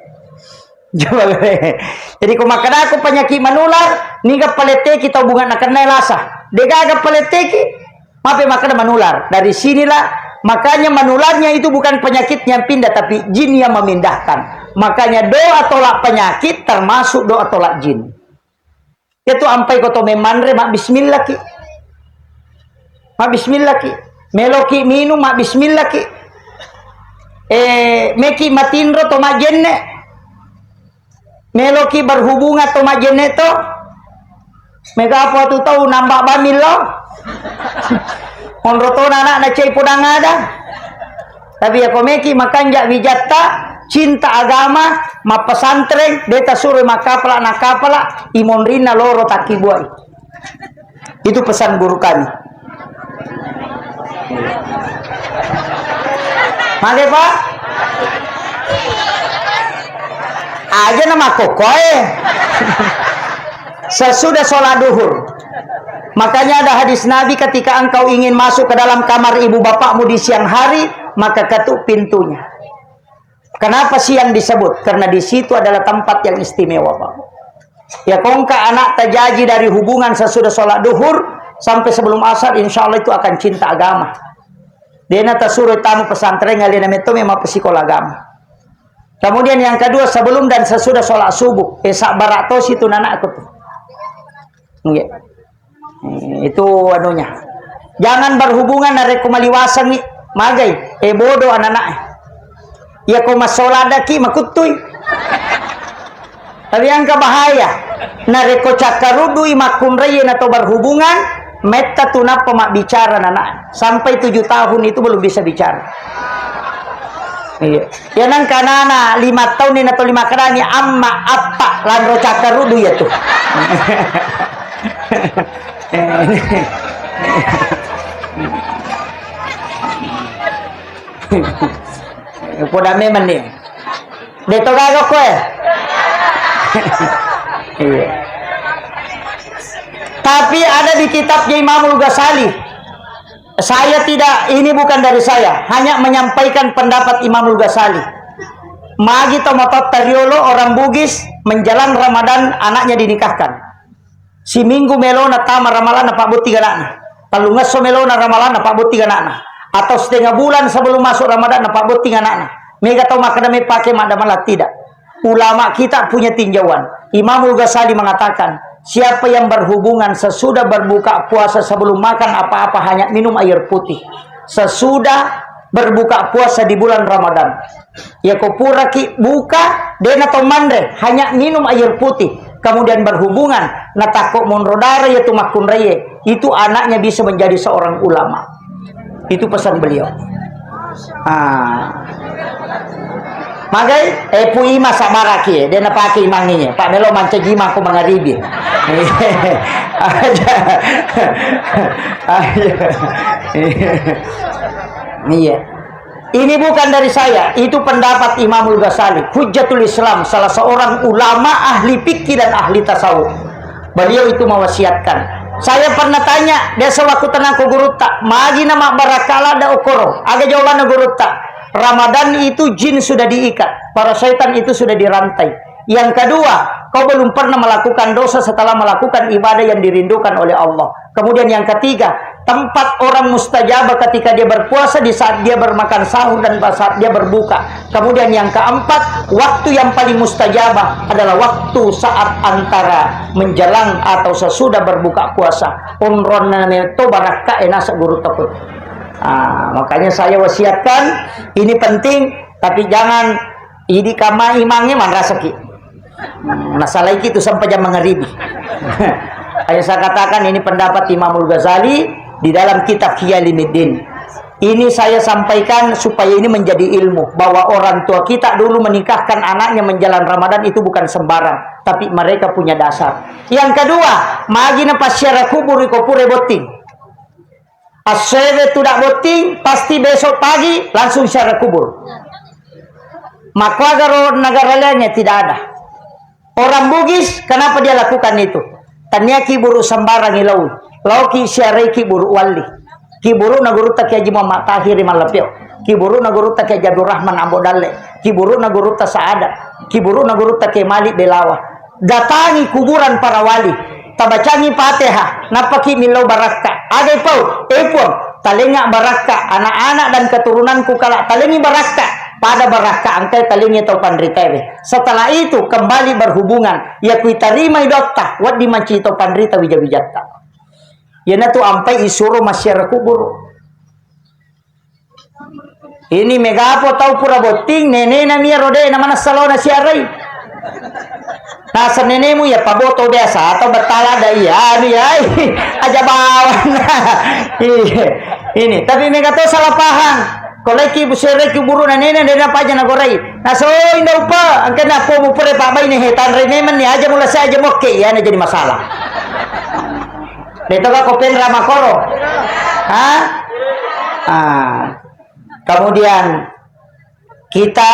Coba. Jadi ko makkedako penyakit menular, niga paletteki tau bunga nakennae lasa. Degaga paletteki, mape makkeda menular. Dari sinilah, makanya menularnya itu bukan penyakit yang pindah, tapi jin yang memindahkan. Makanya doa tolak penyakit termasuk doa tolak jin. Itu ampai ko to memanre, mabbismillahki. Mabbismillahki. Meloki minum, mabbismillahki. Eh, meki matinro to majenne. Meloki berhubungan to majenne to. Mega apa tu tau nambah bamil lo. Onro to anak na cai podang ada. Tapi ya komeki makanja wijatta, cinta agama, mappesantreng, deta suruh makapala nakapala, imonrinna loro takki buai. Itu pesan guru kami. Mage, Pak? Aja nama kokoe. Sesudah sholat duhur. Makanya ada hadis Nabi, ketika engkau ingin masuk ke dalam kamar ibu bapakmu di siang hari, maka ketuk pintunya. Kenapa siang disebut? Karena di situ adalah tempat yang istimewa, Pak. Ya, kongka anak tajaji dari hubungan sesudah sholat duhur sampai sebelum asar, insya Allah itu akan cinta agama. Dena tasuruh tamu pesantren, ngalena metto memang pesikola agama. Kemudian yang kedua, sebelum dan sesudah sholat subuh, eh, sabara tosi tu nanakku tu. Nggih. Eh, itu anunya. Jangan berhubungan narekko maliwasangi, magai, eh, bodoh anak-anak. Ya ko masoladaki makuttui. Tapi engka bahaya. Narekko cakkarudui makkunraie nato berhubungan, metta tu nappa mabbicara anak-anak. Sampai tujuh tahun itu belum bisa bicara. Iya. Ya nang kanana lima tahun ini atau lima kadani amma appa lanro cakkarudu ya tu. Poda memang nih. Deto gaga koe. Iya. Tapi ada di kitabnya Imamul Ghazali. Saya tidak, ini bukan dari saya, hanya menyampaikan pendapat Imamul Ghazali. Magi to matotta riolo orang Bugis menjelang Ramadan anaknya dinikahkan. Siminggu melona tama Ramalanna pabbotting anakna. Tellungesso melona Ramalanna pabbotting anakna. Atau setengah bulan sebelum masuk Ramadan na pabbotting anakna. Mega tau makkeda mepake madda mala, tidak. Ulama kita punya tinjauan. Imamul Ghazali mengatakan, siapa yang berhubungan sesudah berbuka puasa sebelum makan apa-apa hanya minum air putih. Sesudah berbuka puasa di bulan Ramadan. Ya ko puraki buka, dena to manre, hanya minum air putih. Kemudian berhubungan, natakko monro darah ya tu makkunraie. Itu anaknya bisa menjadi seorang ulama. Itu pesan beliau. Ah. Magai, eh, pu ima sabaraki, eh, dia napake imanginya. Pak Melo mancaji imang ko mangaribi. Aja. Aja. Iya. Ini bukan dari saya, itu pendapat Imamul Ghazali, Hujjatul Islam, salah seorang ulama ahli fikih dan ahli tasawuf. Beliau itu mewasiatkan. Saya pernah tanya, biasa waktu tenang ke gurutta, magi nama barakala ada okoro. Aga jawabannya gurutta, Ramadan itu jin sudah diikat. Para setan itu sudah dirantai. Yang kedua, kau belum pernah melakukan dosa setelah melakukan ibadah yang dirindukan oleh Allah. Kemudian yang ketiga, tempat orang mustajabah ketika dia berpuasa, di saat dia bermakan sahur dan saat dia berbuka. Kemudian yang keempat, waktu yang paling mustajabah adalah waktu saat antara menjelang atau sesudah berbuka puasa. Onronna meto barakka e naseng guru toko. Ah, makanya saya wasiatkan, ini penting, tapi jangan idi kama imangnge manrasaki. Hmm, nasalaiki tu sampai jam mangaribi. Hanya saya katakan ini pendapat Imamul Ghazali di dalam kitab Ihya Ulumuddin. Ini saya sampaikan supaya ini menjadi ilmu bahwa orang tua kita dulu menikahkan anaknya menjelang Ramadan itu bukan sembarang, tapi mereka punya dasar. Yang kedua, magi na passiara kubur iko pura botting. Assoewe tu dak botting, pasti besok pagi langsung ziarah kubur. Makkuagaro negara lainnya tidak ada. Orang Bugis, kenapa dia lakukan itu? Tania kiburu sembarang ilau. Lauki siarai kiburu wali. Kiburu nagurutta Kiai Haji Muhammad Tahir Mallapio. Kiburu nagurutta Kiai Haji Abdul Rahman Ambo Dalle. Kiburu nagurutta Saada. Kiburu nagurutta Kiai Malik Belawa. Datangi kuburan para wali, tabacangi Fatihah, nappaki millau barakka. Agai pau, eh Puang, talenga barakka, anak-anak dan keturunanku kala talengi barakka, pada barakka engkai talengi tau panritaewe. Setelah itu kembali berhubungan, iya kui tarimai dotta, wedding manci tau panrita wija-wijatta. Iyanatu ampai isuro massiara kuburu. Ini megapo tau pura botting, nenena mia rode na manessa lona siarai. Naseng nenemu ya paboto biasa atau betala ada iya, anu ya, aja bawang. Iya. Ini, tapi mega to salah paham. Koleki busereki buru na nene dena paja na gorai. Naso inda upa, angkena po mu pure pak baine he tanre memang ni aja mula saya aja mokke ya na jadi masalah. Deto ka kopen ramakoro. Ha? Ah. Kemudian kita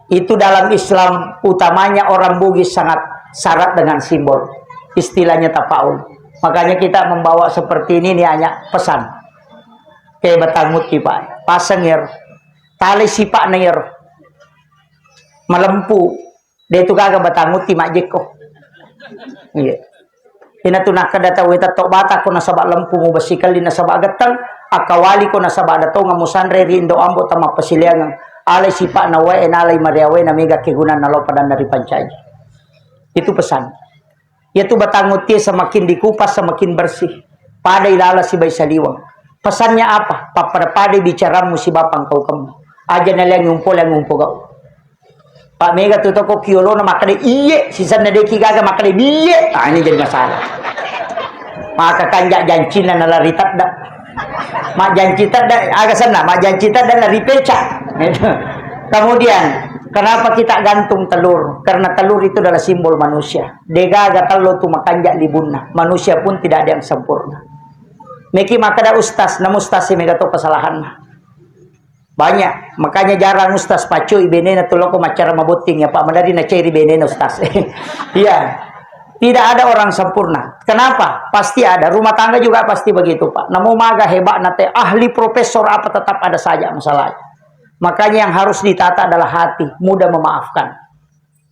itu dalam Islam utamanya orang Bugis sangat syarat dengan simbol. Istilahnya tafaul. Makanya kita membawa seperti ini, ini hanya pesan. Ke batanguti, Pak. Pasengir. Tali sipak nair. Malempu. De tu gaga batanguti majjekko. Iya. Inatu nakkeda tau, "Weta to bata ko nasaba lempu mu besi kelli nasaba getteng, akkawali ko nasaba ada tonga musanre ri indo ambo tama pasileangeng. Alai sipak na wae nalai mariawe na mega kegunanna lao padanna ripancaji." Itu pesan. Iyatu batang utie semakin dikupas, semakin bersih. Pada ilala sibai saliweng. Pesannya apa? Pappada-pada bicaramu siba pangkaukemmu. Aja naleang umpo, leang umpo gau. Pak mega tu toko kiolona makkeda iye, sisenna deki gaga makkeda biye. Ah, ini jadi masalah. Maka kanja jancinna nalari tedda. Majjanci tedda, aga senna, majjanci tedda lari peca. Kemudian, kenapa kita gantung telur? Karena telur itu adalah simbol manusia. Degaga tello tu makanja libunna. Manusia pun tidak ada yang sempurna. Meki makkeda ustaz, na ustaz si mega to kesalahanna. Banyak. Makanya jarang ustaz paccoi benena tu loko maccara mabotting ya, Pak. Madari na ceri benena ustaz. Iya. Tidak ada orang sempurna. Kenapa? Pasti ada. Rumah tangga juga pasti begitu, Pak. Namo maga hebat nate ahli profesor apa tetap ada saja masalahnya. Makanya yang harus ditata adalah hati, mudah memaafkan.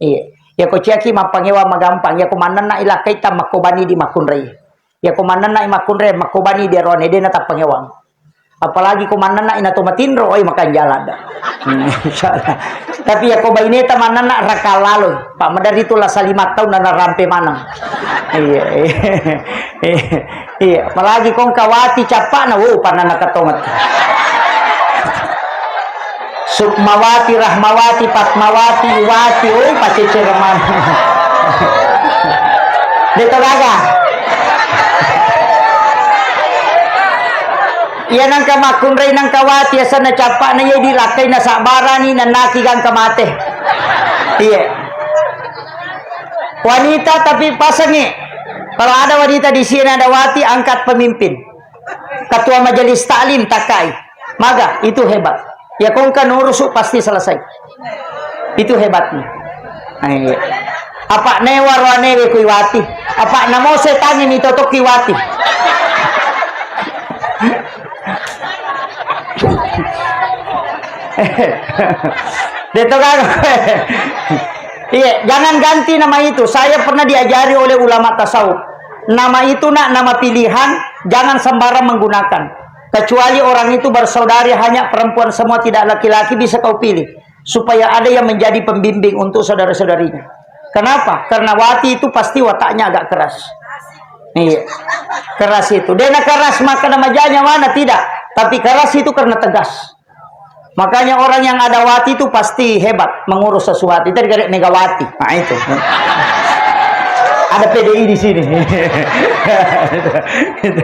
Iya. Ya ko ciaki mappangewa magampang, ya ko mannenna ilakai tamakko bani di makunrei. Ya ko mannenna i makkunre, makko bani di arone, dena tappangewang. Apalagi ko mannenna ina to matinro, oi makanjala da. Hmm, insyaallah. Tapi ya ko baineta mannenna raka lalo, Pak, madari tu lasa lima tahun na rampe maneng. Iya, iya. Iya, apalagi kong kawati cappana, wo, panana katonget. Sukmawati, Rahmawati, Fatmawati, Iwati, oi, pacecere maneng. Deto gaga. Iya nangka makkunrai nangka wati, asenna cappana iya dilakkai nasabbarani nannaki gangka mate. Iya. Wanita tapi pasangi. Kalau ada wanita di sini ada wati, angkat pemimpin. Ketua majelis taklim takkai. Maga, itu hebat. Ya kongka nurusu pasti selesai. Itu hebatnya. Nah, iya. Apa newa roanewe kuiwati. Apa namo setangi mitotok kiwati. Deto gaga. Iya, jangan ganti nama itu. Saya pernah diajari oleh ulama tasawuf. Nama itu, Nak, nama pilihan, jangan sembarang menggunakan. Kecuali orang itu bersaudari, hanya perempuan semua, tidak laki-laki, bisa kau pilih. Supaya ada yang menjadi pembimbing untuk saudara-saudarinya. Kenapa? Karena wati itu pasti wataknya agak keras. Iya. Keras itu. Dena keras maka namajanya mana? Tidak. Tapi keras itu karena tegas. Makanya orang yang ada wati itu pasti hebat mengurus sesuatu. Itu dikatakan Megawati. Nah, itu. Ada P D I di sini. Itu.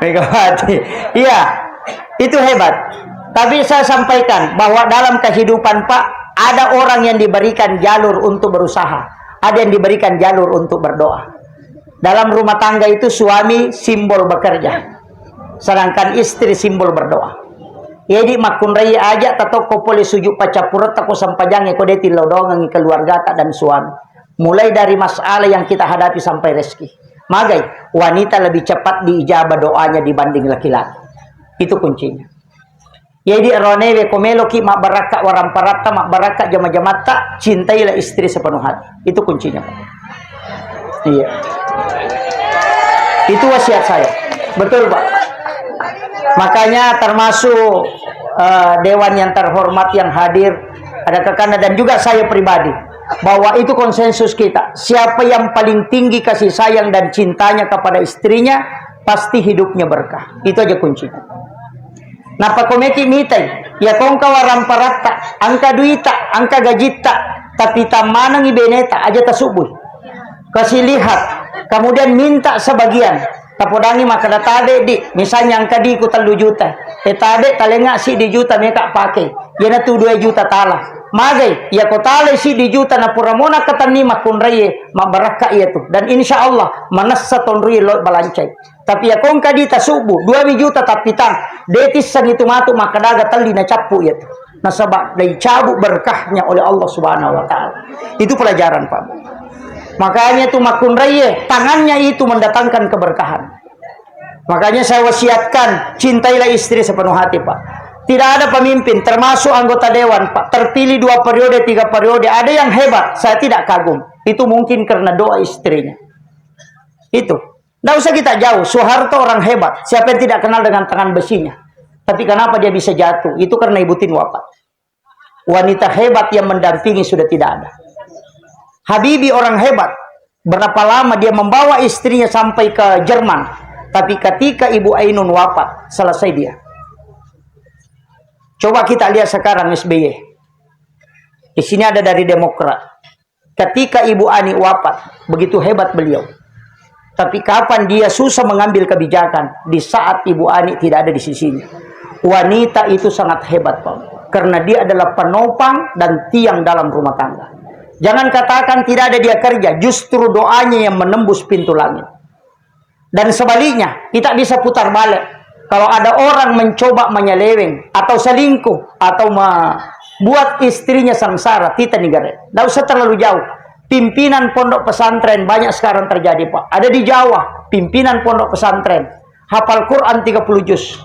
Megawati. Iya, itu hebat. Tapi saya sampaikan bahwa dalam kehidupan, Pak, ada orang yang diberikan jalur untuk berusaha, ada yang diberikan jalur untuk berdoa. Dalam rumah tangga itu suami simbol bekerja, sedangkan istri simbol berdoa. Jadi makkunrai aja tatokko pole sujud pacappuretta ko sempajangnge ko de tillau doangengi keluargata dan suami. Mulai dari masalah yang kita hadapi sampai rezeki. Magai, wanita lebih cepat diijabah doanya dibanding laki-laki. Itu kuncinya. Jadi, aroanewe, ko meloki mabbarakka waramparatta, mabbarakka jama-jamatta, cintailah istri sepenuh hati. Itu kuncinya, Pak. Iya. Itu wasiat saya. Betul, Pak. Makanya termasuk, eh, dewan yang terhormat yang hadir, ada kakanda dan juga saya pribadi, bahwa itu konsensus kita. Siapa yang paling tinggi kasih sayang dan cintanya kepada istrinya, pasti hidupnya berkah. Itu aja kuncinya. Nappa ko meki mitai, iya ko engka waramparatta, engka duita, engka gajitta, tapi tammanengi beneta, aja tasubbui. Kasih lihat, kemudian minta sebagian. Tapodangi makkeda, "Tabe, Di, misalnya engka diku tellu juta. Eh, tabe, talenga siddi juta meka pake. Iyanatu dua juta tala." Magai, iya ko talai siddi juta napura mona ketenni makkunraie, mabbarakka iyatu. Dan insya Allah, manessa tonrui lo balancai. Tapi iya ko engka di tasubbu, dua juta tappitang, de tissengi tu matu makkeda aga telli nacappu iyatu. Nasaba dicabut berkahnya oleh Allah Subhanahu wa Ta'ala. Itu pelajaran, Pak. Makanya tu makkunraie, tangannya itu mendatangkan keberkahan. Makanya saya wasiatkan, cintailah istri sepenuh hati, Pak. Tidak ada pemimpin, termasuk anggota dewan, Pak, terpilih dua periode, tiga periode, ada yang hebat, saya tidak kagum. Itu mungkin karena doa istrinya. Itu. Nggak usah kita jauh, Soeharto orang hebat. Siapa yang tidak kenal dengan tangan besinya? Tapi kenapa dia bisa jatuh? Itu karena Ibu Tin wafat. Wanita hebat yang mendampingi sudah tidak ada. Habibie orang hebat. Berapa lama dia membawa istrinya sampai ke Jerman. Tapi ketika Ibu Ainun wafat, selesai dia. Coba kita lihat sekarang S B Y. Di sini ada dari Demokrat. Ketika Ibu Ani wafat, begitu hebat beliau. Tapi kapan dia susah mengambil kebijakan? Di saat Ibu Ani tidak ada di sisinya. Wanita itu sangat hebat, Pak. Karena dia adalah penopang dan tiang dalam rumah tangga. Jangan katakan tidak ada dia kerja, justru doanya yang menembus pintu langit. Dan sebaliknya, kita bisa putar balik. Kalau ada orang mencoba menyeleweng atau selingkuh atau membuat istrinya sengsara, tita negara. Nggak usah terlalu jauh. Pimpinan pondok pesantren banyak sekarang terjadi, Pak. Ada di Jawa, pimpinan pondok pesantren. Hafal Quran tiga puluh juz.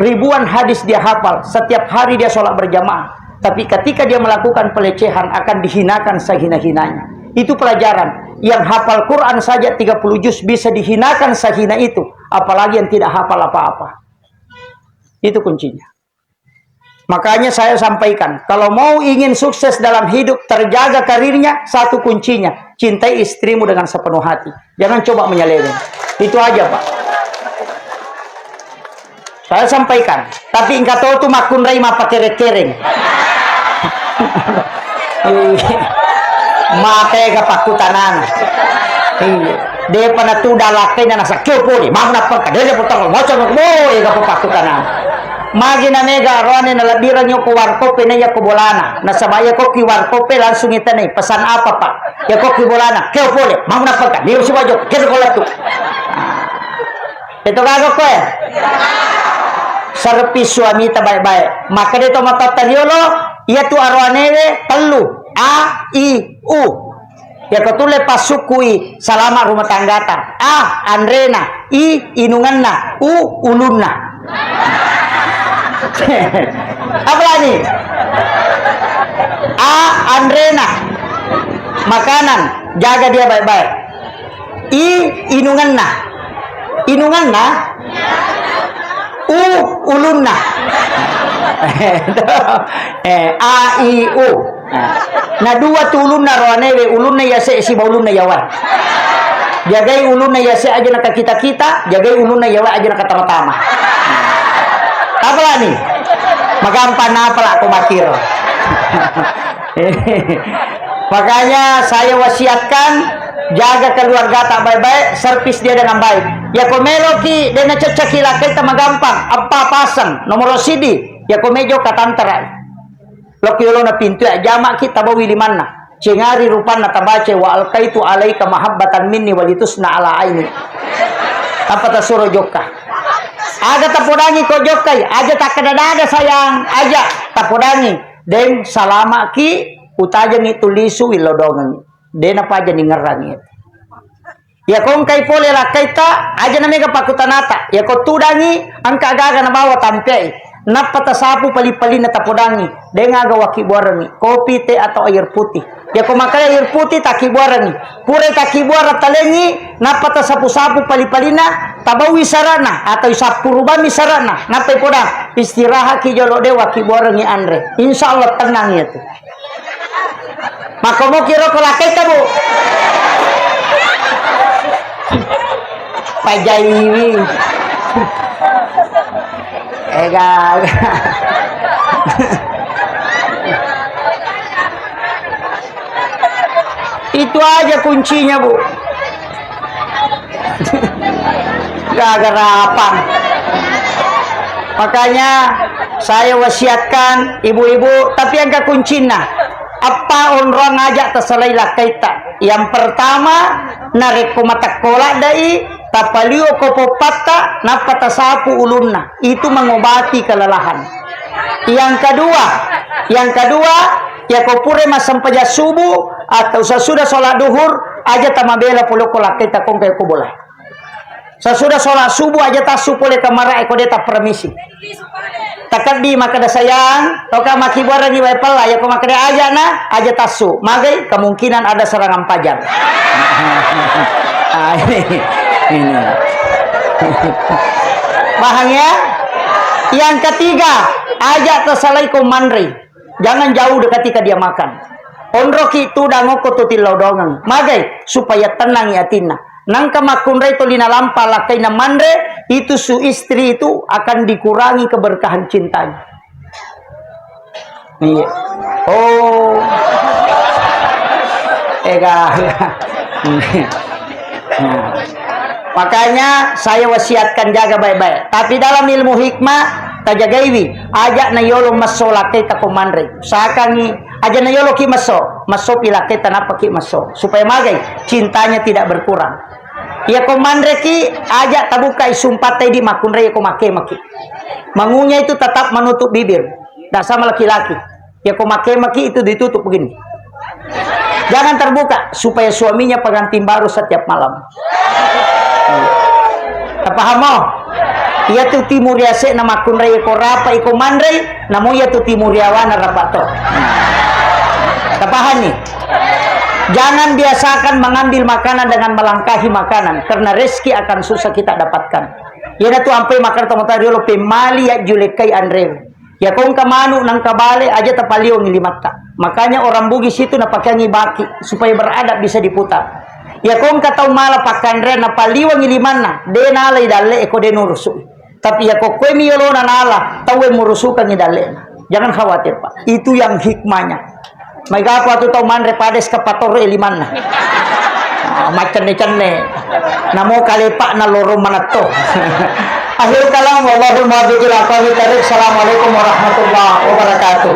Ribuan hadis dia hafal. Setiap hari dia sholat berjamaah. Tapi ketika dia melakukan pelecehan, akan dihinakan sehina-hinanya. Itu pelajaran. Yang hafal Quran saja tiga puluh juz bisa dihinakan sehina itu, apalagi yang tidak hafal apa-apa. Itu kuncinya. Makanya saya sampaikan, kalau mau ingin sukses dalam hidup, terjaga karirnya, satu kuncinya, cintai istrimu dengan sepenuh hati. Jangan coba menyeleweng. Itu aja, Pak. Saya sampaikan, tapi engka to tu makkunrai mappakere-kereng. Iya. Mate ga pakkutanana. Iya. Depa natu dalakkaina nasa keo pole, mau nappangka, dede potang, moco, boe ga pakkutanana. Magi na mega roane na lebbirangi ko warkope na iya ko bolana. Nasaba iya ko ki warkope langsung itanai, "Pesan apa, Pak?" Iya ko ki bolana, "Keo pole, mau nappangka, dede sibajo, kede ko lettu." Itu gaga koe. Serpi suamita baik-baik. Maka dia tomatoatta riolo, iya tu aroanewe tellu. A, I, U. Ya ko tulle passukkui salama rumah tanggata. A, anrena. I, inunganna. U, ulunna. Apalagi? A, anrena. Makanan, jaga dia baik-baik. I, inungenna. Inungenna? U, ulunna. Eh, A, I, U. Nah, na dua tu ulunna roanewe, ulunna yase siba ulunna yawa. Jagai ulunna yase aja nakakita-kita, jagai ulunna yawa aja nakatama-tama. Apalani? Magampang apala ko makiro. Makanya saya wasiatkan, jaga keluargata baik-baik, servis dia dengan baik. Ya ko meloki, de nacoccaki lakkaita magampang, apa pasang, nomor sidi, ya ko mejo katantara. Lokki yolona pintu ya, jamaki tabawi limanna. Cengari rupanna tabaca, "Wa alqaitu alaika mahabbatan minni walitusna ala aini." Apa tasuro jokka? Aga tapodangi ko jokkai, aja takkada-dada sayang, aja tapodangi. Deng salamaki, utajengi tulisu, willodongengi. Dena paja ningerrangi. Yako engkai pole lakkaita, aja na mega pakkutanata. Yako tudangi, engka aga-aga nabawa tampeai. Nappa tasapu pali-palinna tapodangi. Deng aga wakkibbuarengi, kopi, teh, atau air putih. Yako makkeda air putih, takkibbuarengi. Pura takkibbuareng talengi, nappa tasapu-sapu pali-palinna, tabaui sarana, atau isappu rubanni sarana, nappa ipodang. Istirahatki jolo de wakkibbuarengi anre. Insya Allah tenang ya tu. Makkomoki ro ko lakkaita, Bu. Pajaiwi. Ega. Itu aja kuncinya, Bu. Gagarapan. Makanya saya wasiatkan ibu-ibu, tapi engka kuncinna. Eppa onrong aja tasalai lakkaita. Yang pertama, narekko matekko laddai, tapalio ko poppatta, nappa tasapu ulunna. Itu mengobati kelelahan. Yang kedua, yang kedua, yako pura massempajang subuh atau sesudah sholat duhur, aja tamabela pole ko lakkaita ko engka ko bola. Sesudah sholat subuh aja tassu pole kamara e ko de tappermisi. Takeddi makkeda, "Sayang, toka makkibbuarengi wae pella." Yako makkeda, "Aja na, aja tassu." Magai, kemungkinan ada serangan pajar. Ah, ini. Ini. Paham ya? Yang ketiga, aja tasalai ko manre. Jangan jauh ketika dia makan. Onroki tudang okko tu tillau dongeng. Magai, supaya tenangi atinna. Nangka makkunrai tolina lampa lakkaina manre, itu su istri itu akan dikurangi keberkahan cintanya. Iya. Oh. Ega. Nah. Makanya saya wasiatkan jaga baik-baik. Tapi dalam ilmu hikmah, tajagaiwi. Aja na yolo messo lakkaita ko manre. Usahakangi, aja na yoloki messo. Messo pi lakkaita nappaki messo. Supaya magai, cintanya tidak berkurang. Iya ko manreki, aja tabuka sumpatta idi makkunrai ko makkemaki. Mangunya itu tetap menutup bibir. Tidak sama laki-laki. Ya ko makkemaki itu ditutup begini. Jangan terbuka supaya suaminya pengantin baru setiap malam. Iya. Paham mo? Iya tu timur yase na makkunrai ko rapa iko manrei, namo iya tu timur yawana rapa to. Tapahani? Jangan biasakan mengambil makanan dengan melangkahi makanan, karena rezeki akan susah kita dapatkan. Iyana tu ampai makan tomatoa riolo pemmali ya julekkai anre. Yako engka manu nangka bale aja tapaliwangi limatta. Makanya orang Bugis itu napakeangi baki supaya beradab bisa diputar. Yako engka tau mala pakkanrean napaliwangi limanna, de nalai dalle eko de nurusu. Tapi yako koe mi yolona nala, tau e murusukangi dalle. Jangan khawatir, Pak. Itu yang hikmahnya. Maigapa tu tau manre pades ka patoro e limanna. Ah, macenne-cenne. Namo kalepa na loro manetto. Akhir kalam, wallahul muwaffiq ila aqwamit thariq. Assalamualaikum warahmatullahi wabarakatuh.